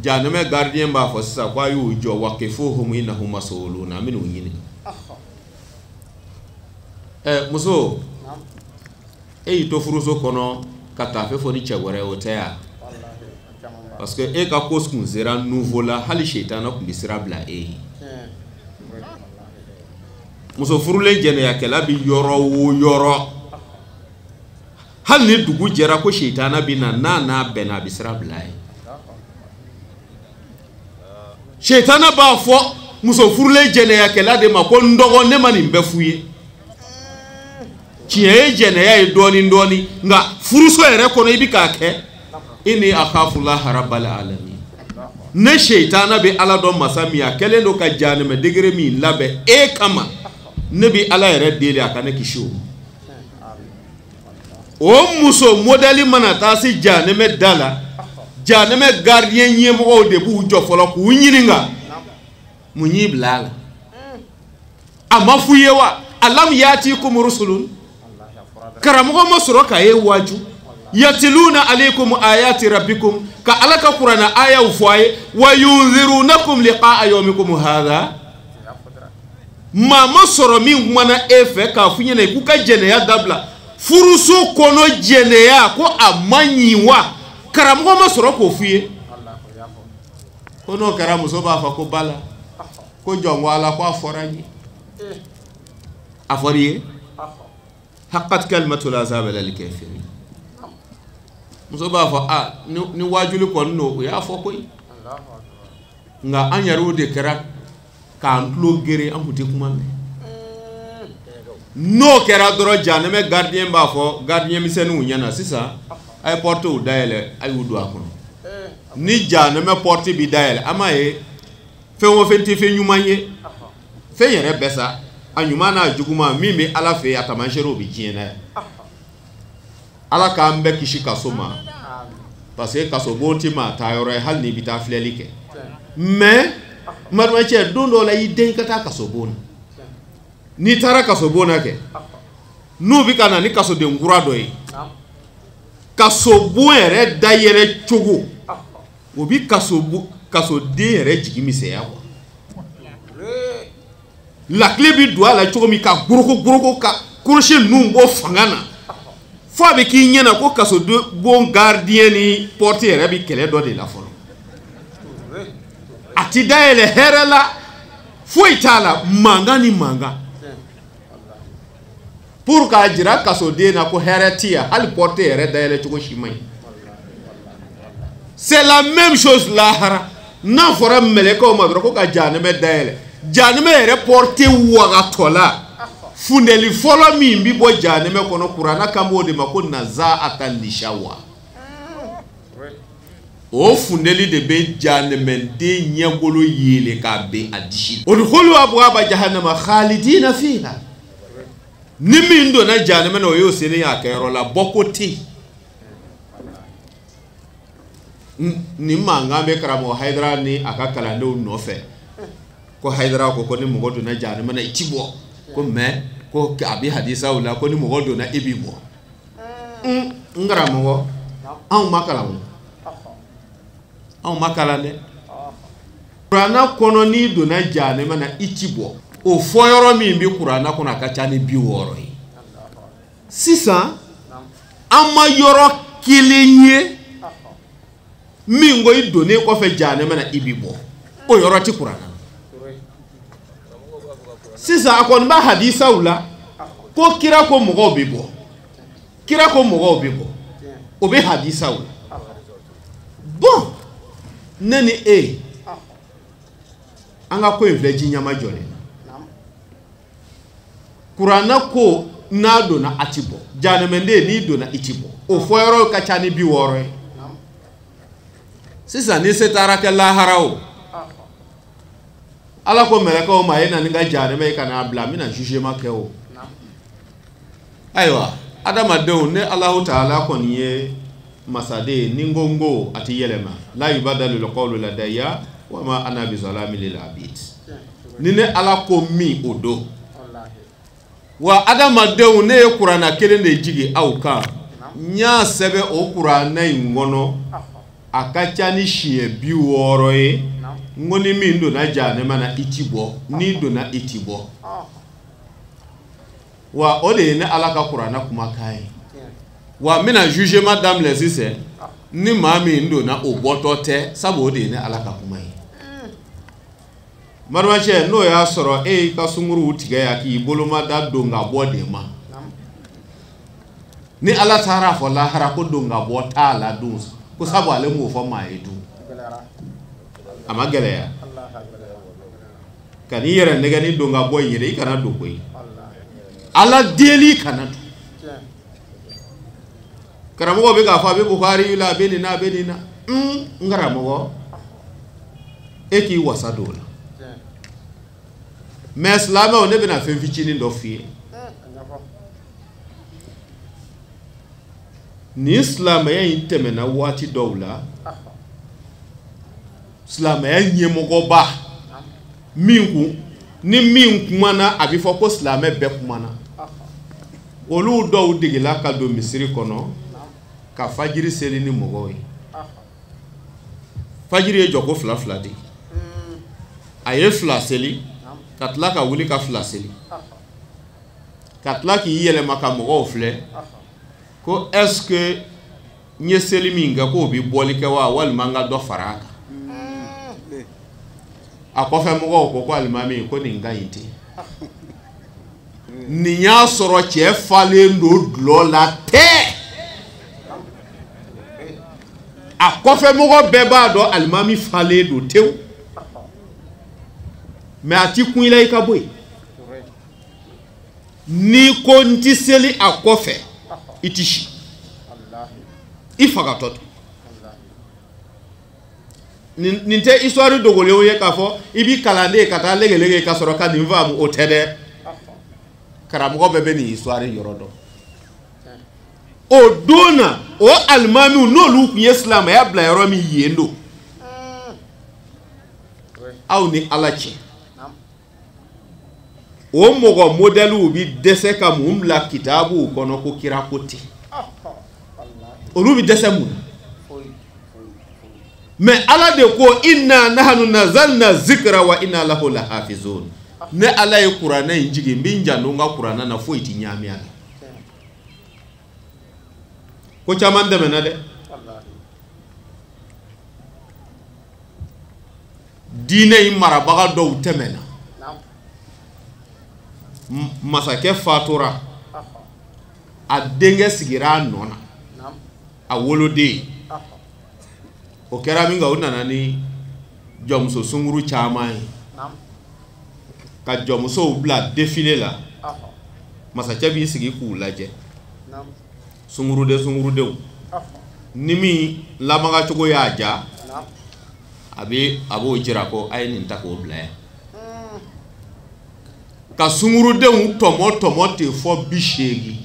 Jahanɛmɛ gardien b'a fɔ sisan k'a y'u jɔ waqifuhum innahum mas'ulun, an bɛ n'u ɲininka. Muso, e y'i to furuso kɔnɔ ka taafe fɔ ni cɛ wɛrɛ ye, o tɛ ya? Parce que e ka ko kun sera nouveau la, hali sitana kun bɛ sira bila e ye. Muso furulen jɛnɛyakɛla bɛ yɔrɔ o yɔrɔ, hali ni dugu jɛra ko sitana bɛ na, n'a bɛnna a bɛ sira bila ye. Sitana b'a fɔ muso furulen jɛnɛyakɛla de ma ko n dɔgɔ, ne ma nin bɛɛ f'u ye. Tiɲɛ ye jɛnɛya ye dɔɔni dɔɔni, nka furuso yɛrɛ kɔnɔ i bɛ k'a kɛ. Inni akhafullaha rabbal alamin. Ne sitana bɛ Ala dɔn masa min, a kɛlen don ka jahanɛmɛ degré min labɛn e kama, ne bɛ Ala yɛrɛ deli a ka ne kisi o ma. O muso modèle mana taa se jahanɛmɛ da la, jahanɛmɛ gardien ɲɛmɔgɔw de b'u jɔ fɔlɔ k'u ɲininka, mun y'i bila a la? A ma f'u ye wa? Alam yatikum rusulun. Karamɔgɔ ma sɔrɔ k'a ye waaju. Yatiluna alaykum ayati rabbikum, ka Ala ka kuranɛ ayaw fɔ a ye, wa yunzirunakum liqa'a yawmikum hadha. Maa ma sɔrɔ min kumana e fɛ k'a f'i ɲɛna k'u ka jɛnɛya dabila. Furuso kɔnɔ jɛnɛya ko a man ɲi wa? Karamɔgɔ ma sɔrɔ k'o f'i ye. Ko n'o kɛra muso b'a fɔ ko bala, ko jɔn ko Ala, ko a fɔra n ye. A fɔra i ye? Haqqat kalimatul azabi alal kafirin. Muso b'a fɔ a ni waajuli kɔni don, o y'a fɔ koyi. Nka an yɛrɛw de kɛra k'an tulo gere, an tun tɛ kuma mɛn. N'o kɛra dɔrɔn jahanɛmɛ gardien b'a fɔ gardien misɛnninw ɲɛna sisan a ye portew dayɛlɛ a y'u don a kɔnɔ. Ni jahanɛmɛ porte bi dayɛlɛ an m'a ye fɛn o fɛn tɛ fɛn ɲuman ye fɛn yɛrɛ bɛɛ sa a ɲuman n'a juguman min bɛ Ala fɛ yen a taamasiyɛnw bɛ diɲɛ na yan. Ala k'an bɛɛ kisi kaso ma parce que kasobon tɛ maa taa yɔrɔ ye hali n'i bɛ taa filɛli kɛ mais marimacɛ don dɔw la i den ka taa kasobon na. N'i taara kasobon na kɛ n'u bɛ ka na ni kasoden kura dɔ ye kasobon yɛrɛ dayɛlɛ cogo o bɛ kasoden yɛrɛ jigi misɛnya quoi. Lakile bɛ don a la cogo min ka goroko goroko ka crochet ninnu bɔ fanga na fo a bɛ k'i ɲɛna ko kasobon gardien ni porte yɛrɛ bɛ kɛlɛ dɔ de la fɔlɔ. A ti dayɛlɛ hɛrɛ la foyi t'a la mankan ni mankan. Pour k'a jira kasoden na ko hɛrɛ ti yan hali porte yɛrɛ dayɛlɛ cogo si man ɲi. C'est la même chose lahara n'a fɔra mɛlɛkɛw ma dɔrɔn ko ka jahanɛmɛ dayɛlɛ jahanɛmɛ yɛrɛ porte wagatɔ la fundeli fɔlɔ min bi bɔ jahanɛmɛ kɔnɔ kuranna kan b'o de ma ko nazaata lishawa. O fundeli de bɛ jahanɛmɛden ɲɛgolo yeele k'a ben a disi. Udkhulu abwaba jahannama khalidina fiha. Ni min donna jahanɛmɛ na o y'o selen ye a kɛyɔrɔ la bɔko tɛ yen. Nin mankan bɛ karamɔgɔ Hayidara ni a ka kalandenw nɔfɛ ko Hayidara ko ko ni mɔgɔ donna jahanɛmɛ na i ti bɔ ko mais ko a bɛ hadisaw la ko ni mɔgɔ donna i b'i bɔ. N karamɔgɔ anw ma kalan o. Anw ma kalan dɛ. Kuranna kɔnɔ n'i donna jahanɛmɛ na i ti bɔ. O fɔ yɔrɔ min bɛ kuranna kɔnɔ a ka ca ni 60 ye. Sisan an ma yɔrɔ kelen ye min ko i donnen kɔfɛ jahanɛmɛ na i bi bɔ. O yɔrɔ ti kuranna. Sisan a kɔni b'a hadisaw la ko kira ko mɔgɔw bɛ bɔ. Kira ko mɔgɔw bɛ bɔ. O bɛ hadisaw la. Bon ne ni e an ka ko in filɛ ji ɲama jɔlen na. Kuranna ko n'a donna a ti bɔ. Jahanɛmɛden n'i donna i ti bɔ. O fɔyɔrɔ ka ca ni 60 ye. Sisan ni se taara kɛ lahara o Ala ko mɛlɛkɛw ma e na ni ka jahanɛmɛ ye ka n'a bila n bɛna jugement kɛ o. Ayiwa adamadenw ne Alahu taala kɔni ye masaden ye ni n ko n ko a ti yɛlɛma la yubadalu qawlu ladayya wa ma ana bizalami lil abid. Ni ne Ala ko min o don. Wa adamadenw ne ye kuranna kelen de jigin aw kan n y'a sɛbɛn o kuranna in kɔnɔ a ka ca ni siɲɛ 60 ye. N ko ni min donna jahanɛmɛ na i ti bɔ n'i donna i ti bɔ. Wa o de ye ne Ala ka kuranna kumakan ye. Wa n bɛna jugement daminɛ sisan ni maa min donna o bɔtɔ tɛ sabu o de ye ne Ala ka kuma ye. Marimacɛ n'o y'a sɔrɔ e y'i ka sunkuruw tigɛ yan k'i bolomada don ka bɔ de ma. Ni Ala taara fɔ lahara ko don ka bɔ t'a la dun ko sabu ale m'o fɔ maa ye dun. A ma gɛlɛya. Ka n'i yɛrɛ nɛgɛ ni don ka bɔ in yɛrɛ i kana don koyi. Ala deli kana don. Karamɔgɔ bɛ k'a fɔ a bɛ Bukhari la a bɛ nin na a bɛ nin na. N karamɔgɔ e k'i wasa don o la. Mais silamɛw ne bɛna fɛn fitinin dɔ f'i ye. Nin silamɛya in tɛmɛna waati dɔw la silamɛya ɲɛmɔgɔba min kun ni min kumana a bɛ fɔ ko silamɛ bɛɛ kumana. Olu dɔw degela ka don misiri kɔnɔ ka fajiri seli ni mɔgɔw ye. Fajiri ye jɔko fila fila de ye. A ye fila seli ka tila ka wuli ka fila seli ka tila k'i yɛlɛma ka mɔgɔw filɛ ko est-ce que n ye seli min kɛ k'o bɛ bɔli kɛ wa walima n ka dɔ fara a kan. A kɔfɛ mɔgɔw ko ko alimami ko nin ka ɲi ten. Nin y'a sɔrɔ cɛ falen don dulɔ la tɛ. A kɔfɛ mɔgɔ bɛɛ b'a dɔn alimami falen don tewu. Mais a ti kun i la i ka bɔ yen. N'i ko n ti seli a kɔfɛ i ti si i fagatɔ to. Nin tɛ histoire dogolenw ye k'a fɔ i b'i kalanden ka taa legelege ka sɔrɔ ka nin faamu, o tɛ dɛ. Karamɔgɔ bɛɛ bɛ nin histoire yɔrɔ dɔn. O don na o alimamiw n'olu tun ye silamɛya bila yɔrɔ min yen don, aw ni Ala cɛ, o mɔgɔ modɛliw bi dɛsɛ ka mun bila kitabuw kɔnɔ ko kira ko ten? Olu bi dɛsɛ mun na? Mais Ala de ko inna nahnu nazalna zikra wa inna lahu lahafizun. Ne Ala ye kuranɛ in jigin, n bɛ n janto n ka kuranɛ na, foyi ti ɲaami a la. Ko caman tɛmɛna dɛ. Diinɛ in marabaga dɔw tɛmɛna. Masakɛ fatura, a denkɛ sigira a nɔ na, a woloden. O kɛra min kan, o nana ni jɔnmuso sunkuru caman ye ka jɔnmusow bila défilé la. Masakɛ b'i sigi k'u lajɛ, sunkuruden sunkurudenw, ni min lamagacogo y'a ja, a b'o jira ko a ye nin ta k'o bila yan. Ka sunkurudenw tɔmɔ tɔmɔ ten fɔ 80,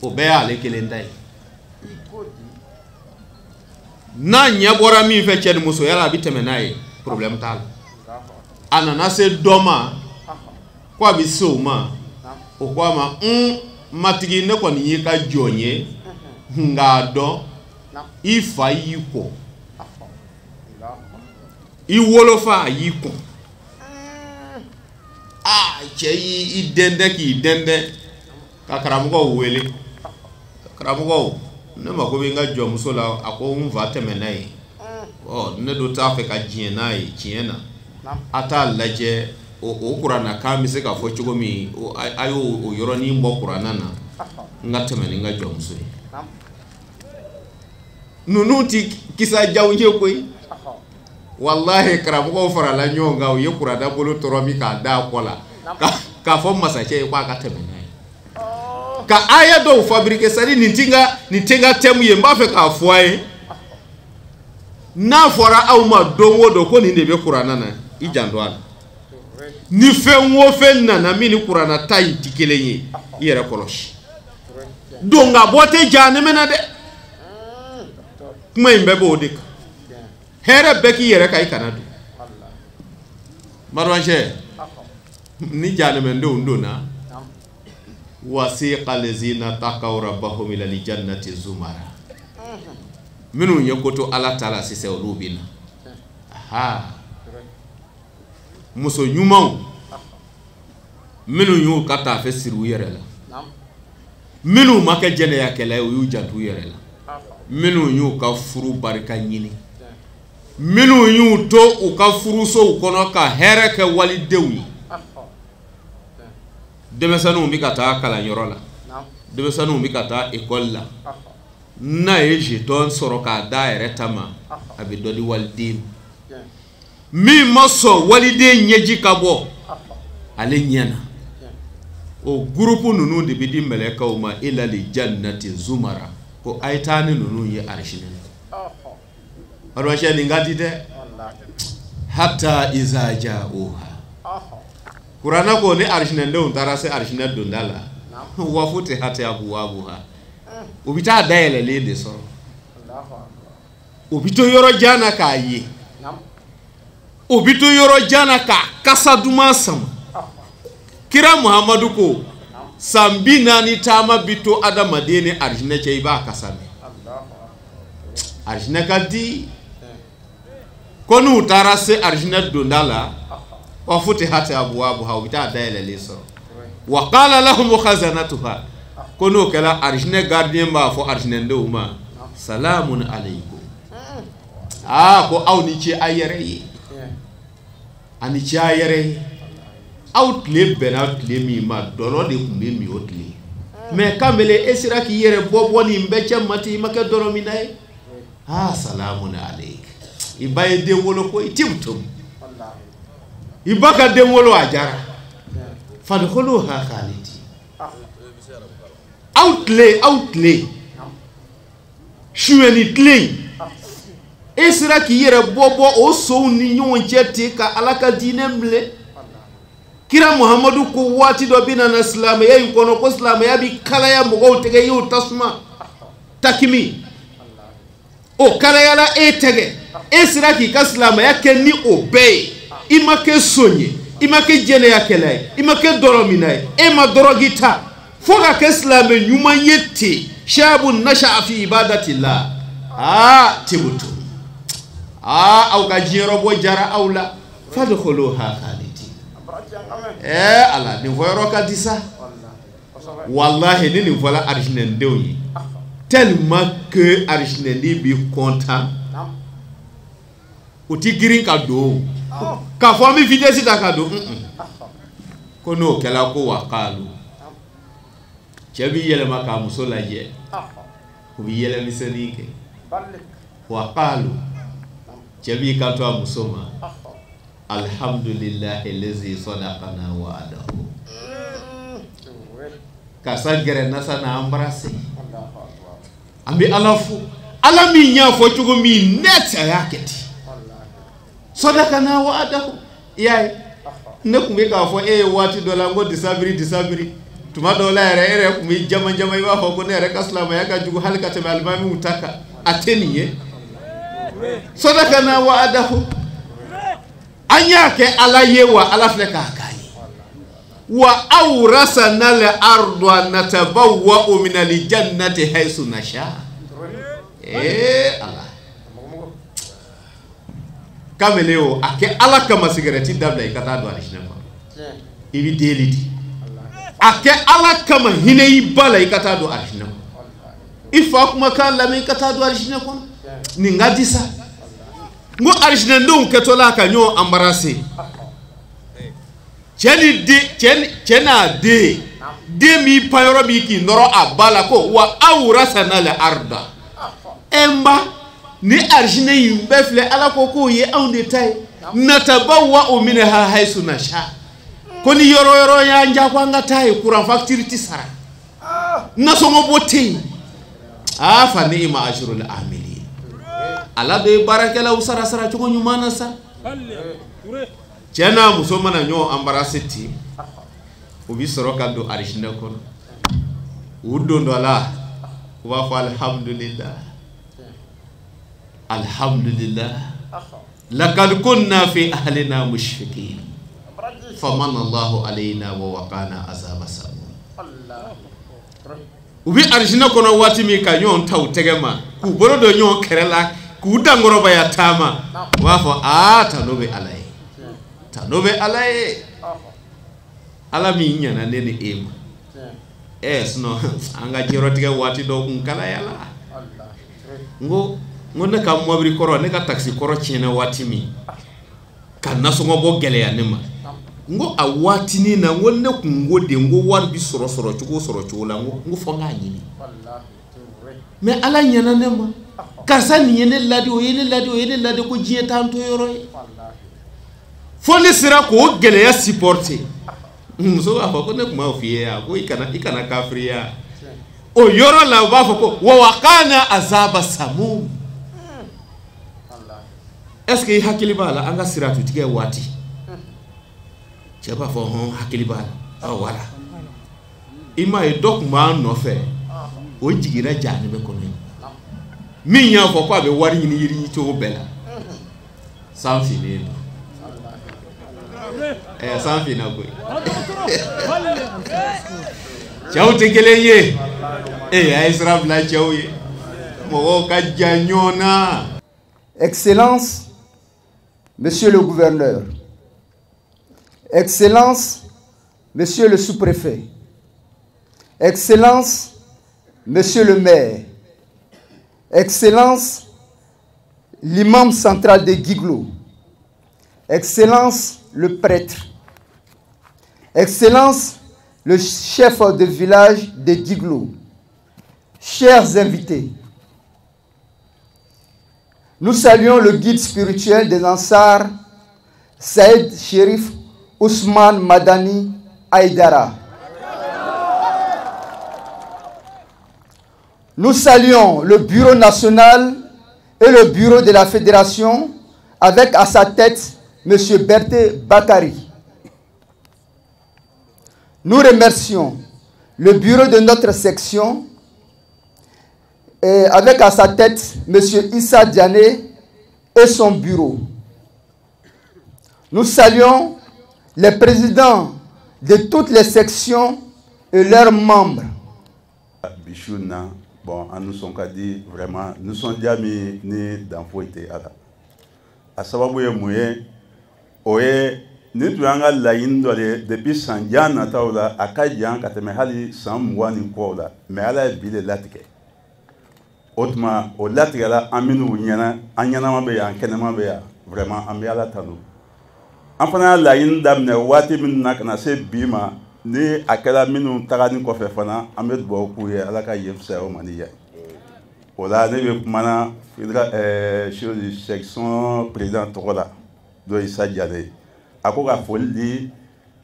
o bɛɛ y'ale kelen ta ye. N'a ɲɛ bɔra min fɛ cɛ ni musoya la, a bɛ tɛmɛ n'a ye, problème t'a la. A nana se dɔ ma ko a bɛ se o ma, o ko a ma, matigi, ne kɔni y'i ka jɔn ye, nka a dɔn i fa y'i kɔ, i wolofa a y'i kɔ. Aa, cɛ y'i dɛndɛn k'i dɛndɛn ka karamɔgɔw wele. Karamɔgɔw, ne mako bɛ n ka jɔnmuso la, a ko n fa tɛmɛ n'a ye, ɔ ne dun t'a fɛ ka diɲɛ n'a ye tiɲɛ na. A t'a lajɛ o kurannakan bɛ se ka fɔ cogo min, a y'o o yɔrɔnin bɔ kuranna na, n ka tɛmɛ ni n ka jɔnmuso ye. Ninnu ti kisa jaw ye koyi. Walahi, karamɔgɔw farala ɲɔgɔn kan, u ye kuranna bolo tɔrɔ min k'a da a kɔ la k'a fɔ masakɛ ye k'a ka tɛmɛ n'a ye, ka aya dɔw fabriquer. C'est-à-dire nin ti n ka thème ye, n b'a fɛ k'a fɔ a ye. N'a fɔra aw ma don o don ko nin de bɛ kuranna na, i janto a la. Ni fɛn o fɛn nana min ni kuranna ta in ti kelen ye, i yɛrɛ kɔlɔsi. Don ka bɔ tɛ jahanama na dɛ. Kuma in bɛɛ b'o de kan. Hɛrɛ bɛɛ k'i yɛrɛ kan, i kana don. Maruwancɛ, ni jahanamadenw donna, wasiqa lezina taqaw rabbahum ila aljannati zumara, minnu ye ko to Ala ta la sisan, olu bɛ na. Aha, muso ɲumanw minnu y'u ka taafe siri u yɛrɛ la, minnu ma kɛ jɛnɛyakɛla ye, u y'u janto u yɛrɛ la, minnu y'u ka furu barika ɲini, minnu y'u to u ka furusow kɔnɔ ka hɛrɛ kɛ walidenw ye. Denmisɛnninw bɛ ka taa kalanyɔrɔ la, denmisɛnninw bɛ ka taa ekɔli la. N'a ye jeton sɔrɔ k'a da a yɛrɛ ta ma, a bɛ dɔ di waliden. Min ma sɔn waliden ɲɛji ka bɔ ale ɲɛ na, o gurupu ninnu de bɛ di mɛlɛkɛw ma, ilali jannati zumara, ko a ye taa ni ninnu ye arisinɛ la. Alimacɛ, nin ka di dɛ. Hata iza ja'uha, kuranna ko ni arisinɛdenw taara se arisinɛ donda la, wafutihat abwabuha, u bɛ taa dayɛlɛlen de sɔrɔ. U bɛ to yɔrɔ jan na k'a ye, u bɛ to yɔrɔ jan na k'a kasa duman sama. Kira Muhamadu ko san 40 taama bi to adamaden ni arijinɛ cɛ, i b'a kasa mɛn. Arijinɛ ka di. Ko n'u taara se arijinɛ donda la, wa futihat abwabuha, u bɛ taa dayɛlɛlen sɔrɔ. Wa qala lahum khazanatuha, ko n'o kɛra arijinɛ gardien b'a fɔ arijinɛdenw ma, salamun aleykum. Aa, ko aw ni ce a yɛrɛ ye, a ni ce a yɛrɛ ye. Aw tile bɛnna tile min ma, dɔlɔ de tun bɛ min o tile. Mais kamele, e sera k'i yɛrɛ bɔ nin bɛɛ cɛ ma ten, i ma kɛ dɔlɔ min na ye. Aa, salamun aleykum. I ba ye den wolo ko i tibtum, i ba ka den wolo a jara. Fadkhuluha khalidin. Aw tile aw tile suyɛni tile e sera k'i yɛrɛ bɔ bɔ o sow ni ɲɔgɔn cɛ ten ka Ala ka diinɛ minɛ. Kira Muhamadu ko waati dɔ bɛ na silamɛya in kɔnɔ ko silamɛya bɛ kalaya mɔgɔw tɛgɛ y'o tasuma takimi o kalayala e tɛgɛ e sera k'i ka silamɛya kɛ ni o bɛɛ ye. I ma kɛ son ye, i ma kɛ jɛnɛyakɛla ye, i ma kɛ dɔrɔmina ye, e ma dɔrɔgi ta fo ka kɛ silamɛ ɲuman ye ten. Shabu nasha'a fi ibadatillah. Aa tibutu aa aw ka diɲɛyɔrɔbɔ jara aw la. Fadkhuluha khalidin. Ala nin fɔ yɔrɔ ka di sa. Walahi ni nin fɔla arijinɛdenw ye tellement que arijinɛden bi content u ti girin ka don k'a fɔ an bɛ vitesse ta ka don. Ko n'o kɛla ko waqalu cɛ b'i yɛlɛma k'a muso lajɛ u bɛ yɛlɛmisɛnnin kɛ. Waqalu cɛ b'i kanto a muso ma alhamdulillahi lazi sadaqana wa'adahu. Karisa gɛrɛ nasa na embrasser. An bɛ Ala fo Ala min y'a fɔ cogo min net a y'a kɛ ten. Sadaqana wa'adahu. I y'a ye ne tun bɛ k'a fɔ e ye waati dɔ la n ko disabiri disabiri tuma dɔw la yɛrɛ e yɛrɛ tun bɛ jama jama i b'a fɔ ko ne yɛrɛ ka silamɛya ka jugu hali ka tɛmɛ alimamiw ta kan. A tɛ nin ye. Sadaqana wa'adahu. An y'a kɛ Ala ye wa Ala filɛ k'a k'a ye. Wa awrasana al-arda natabawwa'u min al-jannati haythu nasha. Ala kamele o a kɛ Ala kama sigɛrɛti dabila i ka taa don alijinɛ kɔnɔ. I bɛ deli di. A kɛ Ala kama hinɛ i ba la i ka taa don alijinɛ kɔnɔ. I fa kumakan lamɛn i ka taa don alijinɛ kɔnɔ. Nin ka di sa. N ko alijinɛdenw kɛtɔla ka ɲɔgɔn embrasser. Cɛ ni den cɛ n'a den den b'i pan yɔrɔ min k'i nɔrɔ a ba la ko wa awrasana al-arda. Ɛ n ba ni alijinɛ in bɛɛ filɛ Ala ko k'o ye anw de ta ye. Natabawwa'u minha haythu nasha. Ko ni yɔrɔ yɔrɔ y'an ja ko an ka taa ye courant facture ti sara. Nasɔngɔ bɔ tɛ yen. Aa fa ni'ma ajrul amilin. Ala bɛ baarakɛlaw sara sara cogo ɲuman na sa. Cɛ n'a muso mana ɲɔgɔn embrasser ten u bɛ sɔrɔ ka don alijinɛ kɔnɔ. U don dɔ la u b'a fɔ alhamdulillah alhamdulillah laqad kunna fi ahlina mushfiqin famanna Allahu alayna wa waqana azaba samum. U bɛ alijinɛ kɔnɔ waati min ka ɲɔgɔn ta u tɛgɛ ma k'u bolo don ɲɔgɔn kɛrɛ la k'u dankɔrɔbaya taama u b'a fɔ aa tano bɛ Ala ye tano bɛ Ala ye Ala min ɲana ne ni e ma. Sinon an ka diɲɛlatigɛ waati dɔw kun kalayala. N ko ne ka mɔbili kɔrɔ ne ka takisi kɔrɔ tiɲɛna waati min ka nasɔngɔ bɔ gɛlɛya ne ma. N ko a waatinin na n ko ne kun ko de n ko wari bi sɔrɔ cogo la n ko fɔ n k'a ɲini. Mais Ala ɲana ne ma. Karisa nin ye ne ladi o ye ne ladi o ye ne ladi ko diɲɛ t'an to yɔrɔ ye. Fo ne sera k'o gɛlɛya supporter. Muso b'a fɔ ko ne tun b'a f'i ye yan ko i kana kafiriya. O yɔrɔ la u b'a fɔ ko wa waqana azaba samum. Est-ce que i hakili b'a la an ka siratutigɛ waati? Cɛ b'a fɔ hɔn hakili b'a la. Ɔ wala. I m'a ye dɔ tun b'an nɔfɛ o jiginna jahanɛmɛ kɔnɔ yen. Min y'a fɔ ko a bɛ wari ɲini yiri cogo bɛɛ la. San finnen don. San finna koyi. Cɛw tɛ kelen ye. A ye sira bila cɛw ye. Mɔgɔw ka jan ɲɔgɔn na. Excellence, Monsieur le gouverneur, Excellence, Monsieur le sous-préfet, Excellence, Monsieur le maire, Excellence, l'imam central de Guiglo, Excellence, le prêtre, Excellence, le chef de village de Guiglo, chers invités, nous saluons le guide spirituel des Ansars, Saïd Chérif Ousmane Madani Aïdara. Nous saluons le bureau national et le bureau de la fédération avec à sa tête M. Berthé Bakary. Nous remercions le bureau de notre section et avec à sa tête M. Issa Diané et son bureau. Nous saluons les présidents de toutes les sections et leurs membres. Bichouna, bon, an nisɔn ka di vraiment nisɔndiya min ni dan foyi tɛ a la. A sababu ye mun ye? O ye nin tun y'an ka laɲini dɔ de ye depuis san jan nataw la, a ka jan ka tɛmɛ hali san 20 ni kɔw la, mais Ala ye bi de latigɛ. O tuma o latigɛla an minnu ɲɛna, an ɲɛnama bɛ yan, an kɛnɛma bɛ yan, vraiment an bɛ Ala tanu. An fana y'a laɲini daminɛ waati minnu na ka na se bi ma, ni a kɛra minnu tagani kɔfɛ fana, an bɛ dugawu k'u ye, Ala ka yen fisaya o ma ni yan. O la ne bɛ kumana section président tɔgɔ la, n'o ye Issa Diané ye. A ko ka foli di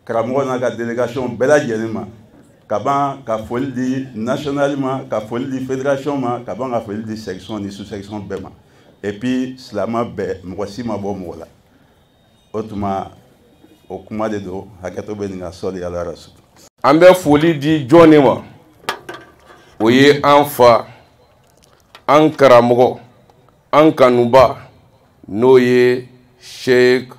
karamɔgɔ n'a ka délégation bɛɛ lajɛlen ma, ka ban ka foli di national ma, ka foli di fédération ma, ka ban ka foli di section ni sous section bɛɛ ma, et puis silamɛ bɛɛ, mɔgɔ si ma bɔ mɔgɔ la. O tuma o kuma de don, hakɛto bɛ nin ka sɔli Ala rasul. An bɛ foli di jɔn de ma? O ye an fa, an karamɔgɔ, an kanuba, n'o ye Sheikh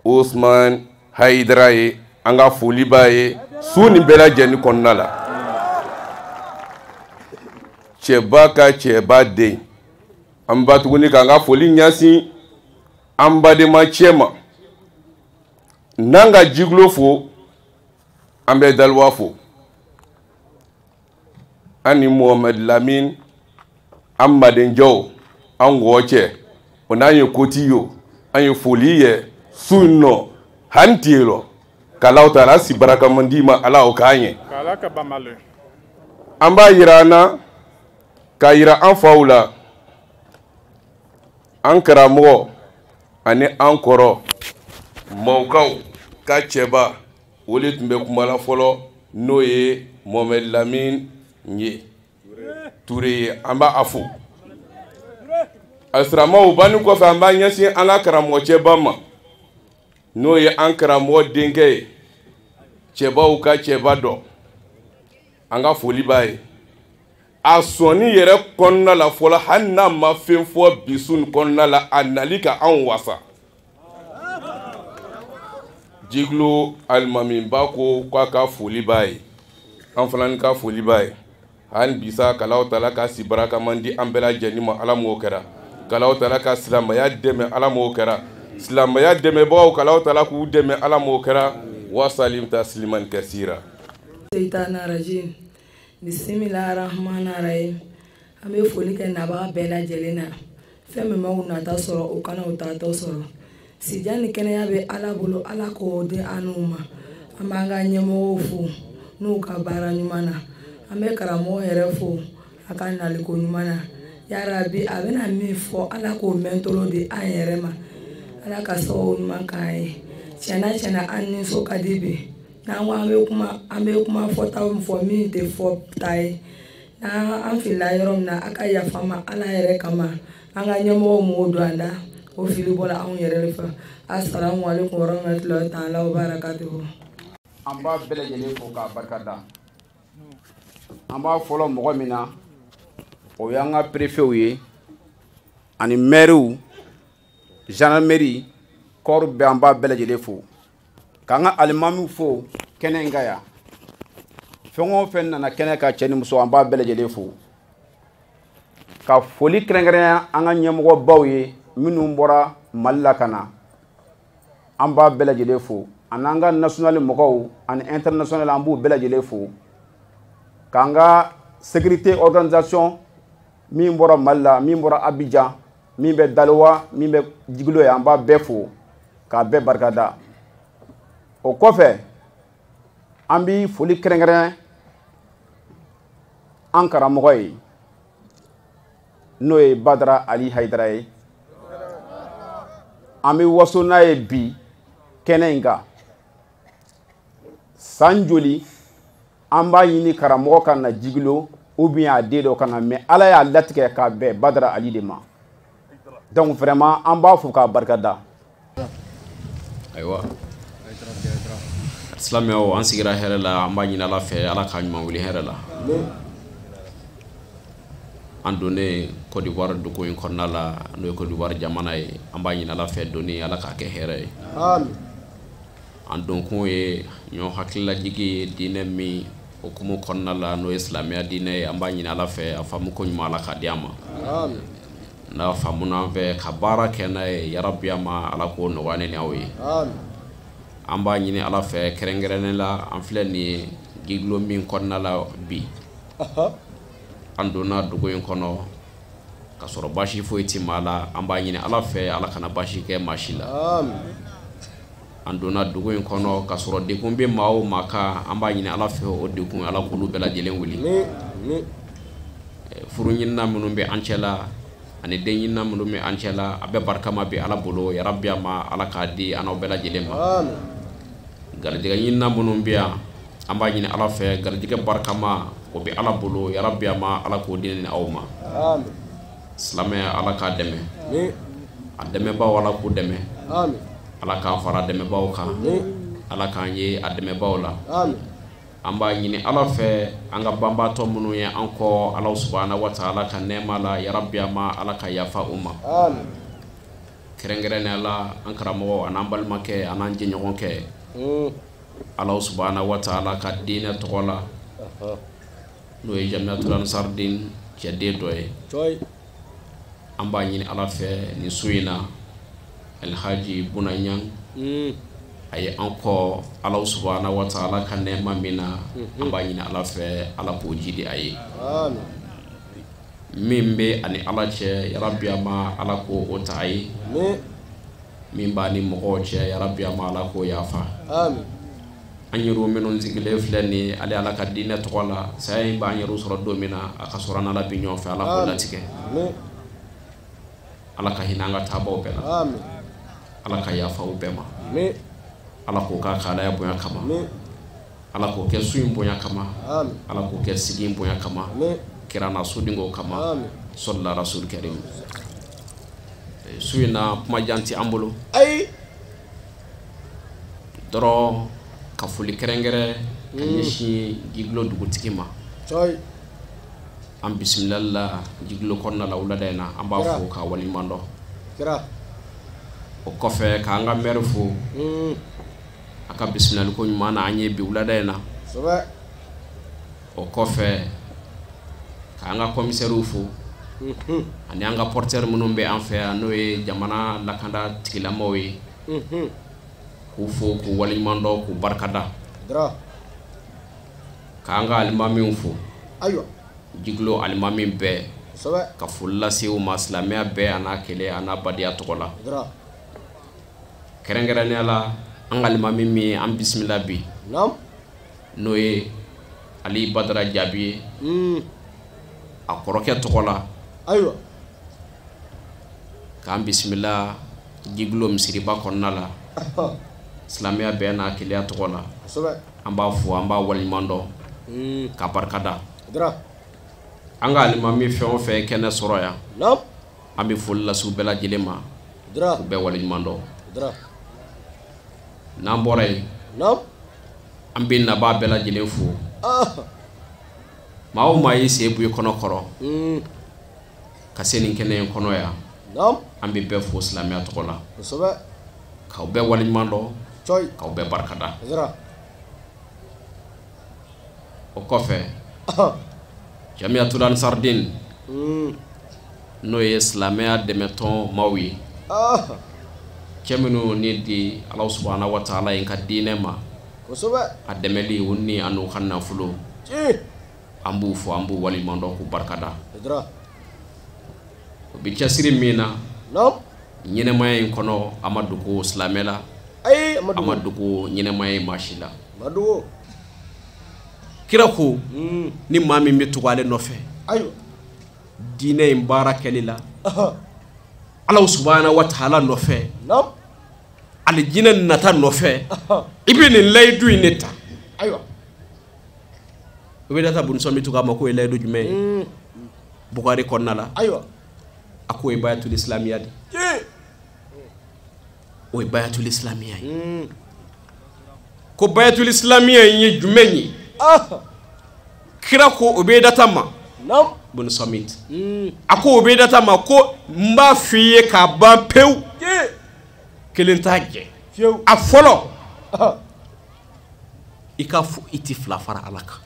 Ousmane Haidara ye. An ka foli b'a ye su nin bɛɛ lajɛlen kɔnɔna la. Cɛba ka cɛba den, an ba tuguni k'an ka foli ɲɛsin an badenma cɛ ma. N'an ka Jiglo fo, an bɛ Daliwa fo, an ni Mohamed Lamine, an madenjɔw, an wɔcɛ, o n'an ye koti yo, an ye foli ye su in nɔ han tiye lɔ k'Alaw taala si barakaman d'i ma, Ala o k'an ye. An b'a yira an na, k'a yira an faw la, an karamɔgɔ ani an kɔrɔ mɔkaw ka cɛba, o de tun bɛ kuma la fɔlɔ, n'o ye Mohamed Lamine ye Ture ye. An b'a fo. Alisilamɛw, banni kɔfɛ, an b'an ɲɛsin an ka karamɔgɔ cɛba ma, n'o ye an karamɔgɔ denkɛ ye, cɛbaw ka cɛba dɔ. An ka foli b'a ye. A sɔnni yɛrɛ kɔnɔna la fɔlɔ, hali n'a ma fɛn fɔ bi su nin kɔnɔna la, a nali ka anw wasa. Jiglo alimamiba ko k'a ka foli b'a ye, an fana ka foli b'a ye. Hali bisa k'Alaw taala ka si barakaman di an bɛɛ lajɛlen ma, Ala m'o kɛra. K'Alaw taala ka silamɛya dɛmɛ, Ala m'o kɛra. Silamɛya dɛmɛbagaw, k'Alaw taala k'u dɛmɛ, Ala m'o kɛra. Wasalim tasliman kasira. Seytana rajim, bisimilahi rahmani rahim. An bɛ foli kɛ nabaga bɛɛ lajɛlen na. Fɛn min m'aw nata sɔrɔ, o kana o tatɔ sɔrɔ. Sijan ni kɛnɛya bɛ Ala bolo, Ala k'o di an n'u ma. An b'an ka ɲɛmɔgɔw fo n'u ka baara ɲuman na. An bɛ karamɔgɔ yɛrɛ fo a ka naliko ɲuman na. Yarabi, a bɛna min fɔ, Ala k'o mɛntolo di an yɛrɛ ma. Ala ka sababu ɲuman k'an ye. Tiɲɛna tiɲɛna, an nisɔn ka di bi. N'an ko an bɛ kuma, an bɛ kuma fɔtaw fɔ min tɛ fɔ ta ye. N'an an filila yɔrɔ min na, a ka yafa ma Ala yɛrɛ kama. An ka ɲɛmɔgɔw m'o don an da. O fili bɔra anw yɛrɛ de fɛ. Asalamu aleykum warahmatulahi taala wa barakatuhu. An b'a bɛɛ lajɛlen fo k'a barika da. An b'a fɔlɔ mɔgɔ min na, o y'an ka préfetw ye, ani maires, gendarmerie, corps bɛɛ, an b'a bɛɛ lajɛlen fo. K'an ka alimamiw fo kɛnɛ in kan yan. Fɛn o fɛn nana kɛnɛ kan, cɛ ni muso, an b'a bɛɛ lajɛlen fo. Ka foli kɛrɛnkɛrɛnya an ka ɲɛmɔgɔbaw ye minnu bɔra Mali la ka na, an b'a bɛɛ lajɛlen fo. Ani an ka national mɔgɔw ani international, an b'u bɛɛ lajɛlen fo. K'an ka sécurité organisation min bɔra Mali la, min bɔra Abidjan, min bɛ Dalowa, min bɛ Jigilo ye, an b'a bɛɛ fo k'a bɛɛ barikada. O kɔfɛ, an bi foli kɛrɛnkɛrɛn an karamɔgɔ ye, n'o ye Badara Ali Haidara ye. An bɛ waso n'a ye bi kɛnɛ in kan. San joli an b'a ɲini karamɔgɔ ka na Jigilo, ou bien a den dɔ ka na, mais Ala y'a latigɛ k'a bɛn Badara Ali de ma. Donc vraiment an b'a fo k'a barikada. Ayiwa silamɛw, an sigira hɛrɛ la, an b'a ɲini Ala fɛ Ala k'a ɲuman wuli hɛrɛ la. An donnen Côte d'Ivoire dugu in kɔnɔna la, n'o ye Côte d'Ivoire jamana ye, an b'a ɲini Ala fɛ donni Ala k'a kɛ hɛrɛ ye. An donkun ye ɲɔgɔn hakililajigi ye diinɛ min hukumu kɔnɔna la, n'o ye silamɛya diinɛ ye, an b'a ɲini Ala fɛ a faamu ko ɲuman Ala k'a di an ma. N'a faamuna an fɛ ka baara kɛ n'a ye, yarabi ma Ala k'o nɔgɔya ne ni aw ye. An b'a ɲini Ala fɛ kɛrɛnkɛrɛnnen la, an filɛ nin ye Guiglo min kɔnɔna la bi, an donna dugu in kɔnɔ ka sɔrɔ baasi foyi ti maa la, an b'a ɲini Ala fɛ Ala kana baasi kɛ maa si la. An donna dugu in kɔnɔ ka sɔrɔ degun bɛ maa o maa kan, an b'a ɲini Ala fɛ o degun Ala k'olu bɛɛ lajɛlen wuli. Furu ɲinina minnu bɛ an cɛ la ani den ɲinina minnu bɛ an cɛ la, a bɛɛ barikama bɛ Ala bolo, yarabi ma Ala k'a di an n'aw bɛɛ lajɛlen ma. Garijɛgɛ ɲinina minnu bɛ yan, an b'a ɲini Ala fɛ garijɛgɛ barikama o bɛ Ala bolo, yarabi ma Ala k'o di ni aw ma. Silamɛya Ala k'a dɛmɛ, a dɛmɛbaaw Ala k'u dɛmɛ, Ala k'an fara dɛmɛbaaw kan, Ala k'an ye a dɛmɛbaaw la. An b'a ɲini Ala fɛ an ka banbaatɔ minnu ye an kɔ, Ala subahana wa taala ka nɛɛma la, yarabi ma Ala ka yafa u ma. Kɛrɛnkɛrɛnnenya la an karamɔgɔ an'an balimakɛ an'an jɛɲɔgɔnkɛ, Ala subahana wa taala ka diinɛ tɔgɔ la, n'o ye Jamiyatul Ansardine cɛden dɔ ye, an b'a ɲini Ala fɛ nin su in na Alhaji Buna Ɲang a ye an kɔ Ala subahana wa taala ka nɛɛma min na, an b'a ɲini Ala fɛ Ala k'o jidi a ye. Min bɛ ani Ala cɛ, yarabi ma Ala k'o o ta a ye. Min b'a ni mɔgɔw cɛ, yarabi ma Ala k'o yafa. An yɛrɛ minnu sigilen filɛ nin ye ale Ala ka diinɛ tɔgɔ la, saya in b'an yɛrɛ sɔrɔ don min na, a ka sɔrɔ an n'Ala bi ɲɔgɔn fɛ, Ala k'o latigɛ. Ala ka hinɛ an ka taabaw bɛɛ la, Ala ka yafa u bɛɛ ma, Ala k'o k'a ka Alaya bonya kama, Ala k'o kɛ su in bonya kama, Ala k'o kɛ sigi in bonya kama, kira n'a sodenw kama, sɔlila rasul karim. Su in na kuma jan tɛ an bolo dɔrɔn ka foli kɛrɛnkɛrɛn ka ɲɛsin Guiglo dugutigi ma. An bisimilali la Guiglo kɔnɔna la wulada in na, an b'a fo k'a waleɲuman dɔn. O kɔfɛ k'an ka maire fo a ka bisimilaliko ɲuman na an ye bi wulada in na. O kɔfɛ k'an ka commissaire fo ani an ka porteur minnu bɛ an fɛ yan, n'o ye jamana lakanda tigilamɔgɔw ye, k'u fo k'u waleɲuman dɔn k'u barikada. K'an ka alimamiw fo, Guiglo alimami bɛɛ, ka foli lase u ma silamɛya bɛɛ a n'a kelen a n'a badenya tɔgɔ la. Kɛrɛnkɛrɛnnenya la an ka alimami min ye an bisimila bi, n'o ye Ali Badara Jaabi ye, a kɔrɔkɛ tɔgɔ la, k'an bisimila Guiglo misiriba kɔnɔna la, silamɛya bɛɛ n'a kelenya tɔgɔ la. An b'a fo, an b'a waleɲuman dɔn ka barikada. An ka alimami fɛn o fɛn kɛnɛ sɔrɔ yan, an bɛ foli lase u bɛɛ lajɛlen ma, k'u bɛɛ waleɲuman dɔn. N'an bɔra yen, an bɛ nabaa bɛɛ lajɛlen fo. Maa o maa y'i sen bɔ i kɔnɔ kɔrɔ ka se nin kɛnɛ in kɔnɔ yan, an bɛ bɛɛ fo silamɛya tɔgɔ la, k'aw bɛɛ waleɲuman dɔn, k'aw bɛɛ barikada. O kɔfɛ Jamiyatul Ansardine, n'o ye silamɛya dɛmɛtɔn maaw ye, cɛ minnu ni di Ala subahana wa taala in ka diinɛ ma, a dɛmɛli o ni a n'u ka nafolo, an b'u fo, an b'u waleɲuman dɔn k'u barikada. O bɛ cɛsiri min na ɲɛnɛmaya in kɔnɔ, a ma dogo silamɛ la, a ma dogo ɲɛnɛmaya in maa si la. Kira ko ni maa min bɛ tugu ale nɔfɛ diinɛ in baara kɛli la, Ala subahana wa taala nɔfɛ, alijinɛ nata nɔfɛ, i bɛ nin layidu in de ta. Ubedata bun Samitu k'a ma k'o ye layidu jumɛn ye Bukari kɔnɔna la ayiwa a k'o ye bayatul islamiya de o ye bayatul islamiya ye ko bayatul islamiya in ye jumɛn ye kira ko Ubedata ma bun Samit a ko Ubedata ma ko n b'a f'i ye k'a ban pewu kelen t'a jɛ a fɔlɔ i k'a fɔ i ti fila fara Ala kan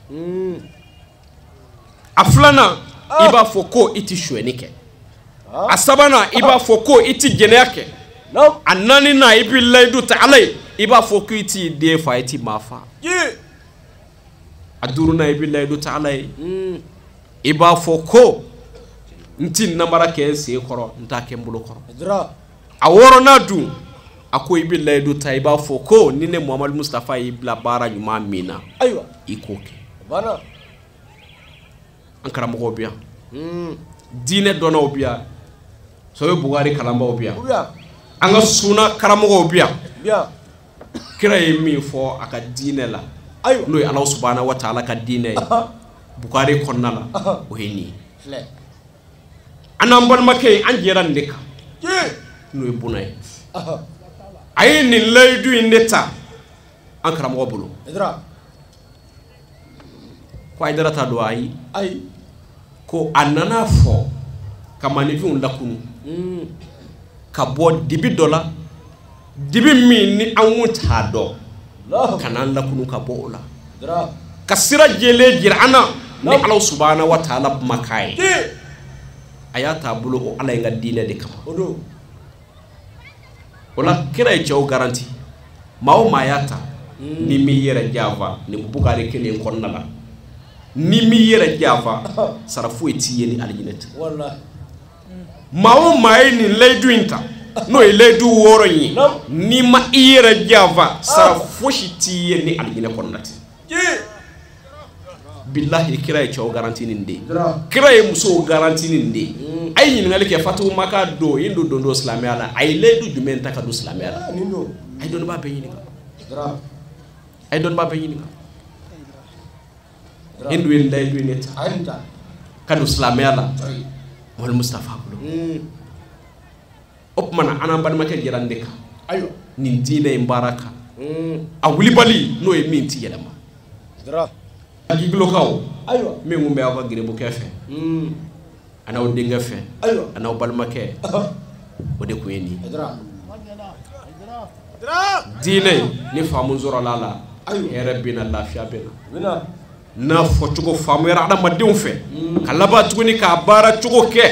a filanan i b'a fɔ ko i ti sonyɛni kɛ a sabanan i b'a fɔ ko i ti jɛnɛya kɛ a naaninan i b'i layidu ta Ala ye i b'a fɔ ko i t'i den fa i ti maa fa a duurunan i b'i layidu ta Ala ye i b'a fɔ ko n ti namara kɛ n sen kɔrɔ n t'a kɛ n bolo kɔrɔ a wɔɔrɔnan dun a ko i bɛ layidu ta i b'a fɔ ko ni ne Muhamadu Mustafa y'i bila baara ɲuman min na i k'o kɛ an karamɔgɔw bɛ yan diinɛ dɔnnaw bɛ yan Sɔyi Bukari kalanbaaw bɛ yan an ka sunna karamɔgɔw bɛ yan kira ye min fɔ a ka diinɛ la n'o ye Alahu subahana wa taala ka diinɛ ye Bukari kɔnɔna la o ye nin ye an n'an balimakɛ ye an jɛra nin de kan n'o ye buna ye a ye nin layidu in de ta an karamɔgɔ bolo ko Hayidara ta don ayi ko a nana fɔ ka maninfinw lakunu ka bɔ dibi dɔ la dibi min ni an kun t'a dɔn ka n'an lakunu ka bɔ o la ka sira jɛlen jira an na ni Alahu subahana wa taala kumakan ye a y'a t'a bolo o Ala in ka diinɛ de kama o la kira ye cɛw garanti maa o maa y'a ta ni m'i yɛrɛ janfa nin Bukari kelen kɔnɔna la ni m'i yɛrɛ janfa sara foyi t'i ye ni alijinɛ tɛ maa o maa ye nin layidu in ta n'o ye layidu wɔɔrɔ in ye n'i ma i yɛrɛ janfa sara fosi t'i ye ni alijinɛ kɔnɔna tɛ bilahi kira ye cɛw garanti nin de ye kira ye musow garanti nin de ye a ye ɲininkali kɛ Fatuma ka don yen don don silamɛya la a ye layidu jumɛn ta ka don silamɛya la a ye dɔnnibaa bɛɛ ɲininka a ye dɔnnibaa bɛɛ ɲininka Hindu ye layidu in de ta ka don silamɛya la Muhamadu Mustafa bolo o tuma na an n'an balimakɛ jɛra nin de kan nin diinɛ in baara kan a wulibali n'o ye min ti yɛlɛma Guiglokaw min kun bɛ aw ka gerebukɛ fɛ a n'aw denkɛ fɛ a n'aw balimakɛ o de kun ye nin ye diinɛ ni faamu sɔrɔla a la hɛrɛ bɛ na lafiya bɛ na n'a fɔcogo faamuyara adamadenw fɛ ka laban tuguni k'a baara cogo kɛ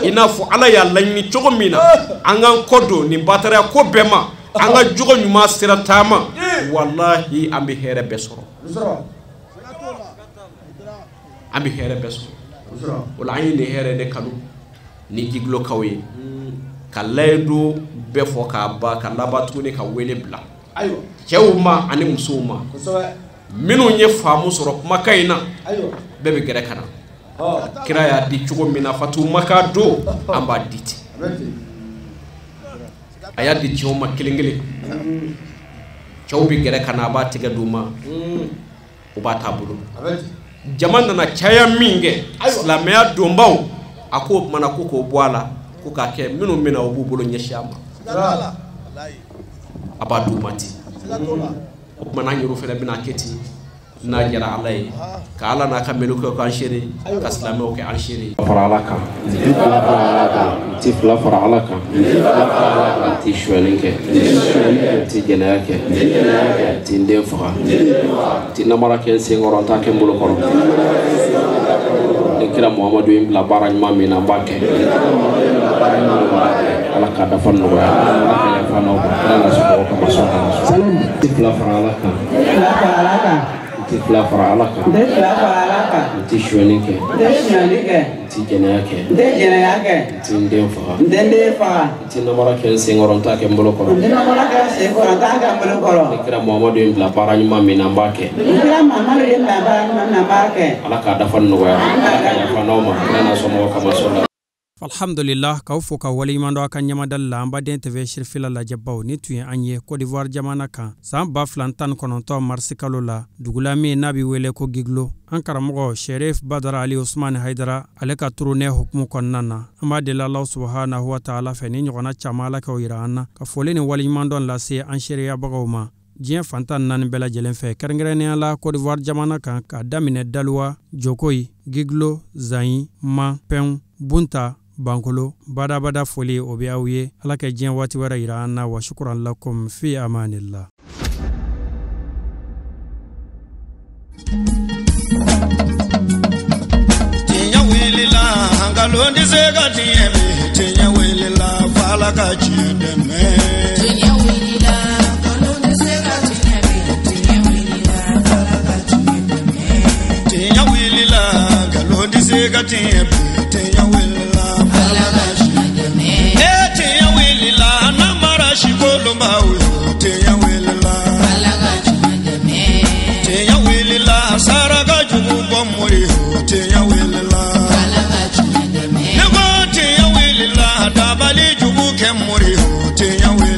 i n'a fɔ Ala y'a laɲini cogo min na an k'an kɔ don nin bataraya ko bɛɛ ma an ka jogo ɲuman sira taama walahi an bɛ hɛrɛ bɛɛ sɔrɔ an bɛ hɛrɛ bɛɛ sɔrɔ o la an ye nin hɛrɛ de kanu ni Guiglokaw ye ka layidu bɛɛ fɔ k'a ban ka laban tuguni ka wele bila cɛw ma ani musow ma minnu ye faamu sɔrɔ kumakan in na bɛɛ bɛ gɛrɛ ka na kira y'a di cogo min na Fatuma ka don an b'a di ten a y'a di cɛw ma kelen kelen cɛw bɛ gɛrɛ ka na a b'a tigɛ d'u ma o b'a t'a bolo jama nana caya min kɛ silamɛya donbaw a k'o kumana ko k'o bɔ a la ko k'a kɛ minnu bɛna o b'u bolo ɲɛsin a ma a b'a d'u ma ten o kumana an yɛrɛ fana bɛna kɛ ten n'a jara Ala ye ka Ala n'a ka mɛlɛkɛw k'an seere ka silamɛw kɛ an seere. Fara Ala kan n ti fila fara Ala kan n ti sonyɛni kɛ n ti jɛnɛya kɛ n ti n den faga n ti namara kɛ n sen kɔrɔ n t'a kɛ n bolo kɔrɔ ni kira Muhamadu ye n bila baara ɲuman min na n b'a kɛ Ala k'a dafa nɔgɔya Ala ka yafa n'aw ma Ala n'a somɔgɔw kama sɔn ka na n ti fila fara Ala kan n ti fila fara Ala kan n ti sonyɛni kɛ n ti jɛnɛya kɛ n ti n den faga n ti namara kɛ n sen kɔrɔ n t'a kɛ n bolo kɔrɔ ni kira Muhamadu ye n bila baara ɲuman min na n b'a kɛ Ala k'a dafa nɔgɔya Ala ka yafa n'aw ma Ala n'a somɔgɔw kama sɔn. Alhamdulillah, k'aw fo ka waleɲuman dɔn a ka ɲamadali la. An baden TV sirifila lajɛbaw, ni tun ye an ye Côte d'Ivoire jamana kan san 2019 marisi kalo la, dugula min n'a bɛ wele ko Guiglo. An karamɔgɔ Sherif Badara Ali Usman Haidara, ale ka tournée hukumu kɔnɔna na, an b'a deli Alahu subahanahu wa taala fɛ, ni ɲɔgɔnna caman Ala k'o yira an na, ka foli ni waleɲuman dɔn lase an seereyabagaw ma diɲɛ fantan naani bɛɛ lajɛlen fɛ, kɛrɛnkɛrɛnnenya la Côte d'Ivoire jamana kan, k'a daminɛ Daluwa, Jokoyi, Guiglo, Zanyi, Ma, Pɛnw, Bunta, Bankolo. Badabada foli o bɛ aw ye. Ala ka diɲɛ waati wɛrɛ yira an na. Wa shukran lakum, fi amanillah. Tiɲɛ wulila, nkalon tɛ se ka tiɲɛ bi. Tiɲɛ wulila, f'Ala ka tiɲɛ dɛmɛ. Tiɲɛ wulila, nkalon tɛ se ka tiɲɛ bi. Tiɲɛ wulila, f'Ala ka tiɲɛ dɛmɛ. Tiɲɛ wulila, nkalon tɛ se ka tiɲɛ bi. Tiɲɛ wulila, f'Ala ka tiɲɛ dɛmɛ. E tiɲɛ wulila, namara si kolonbaw ye. Tiɲɛ wulila, f'Ala ka tiɲɛ dɛmɛ. Tiɲɛ wulila, saraka jugu bɔ mori ye. Tiɲɛ wulila, f'Ala ka tiɲɛ dɛmɛ. Ne ko tiɲɛ wulila, dabali jugu kɛ mori ye. Tiɲɛ wulila.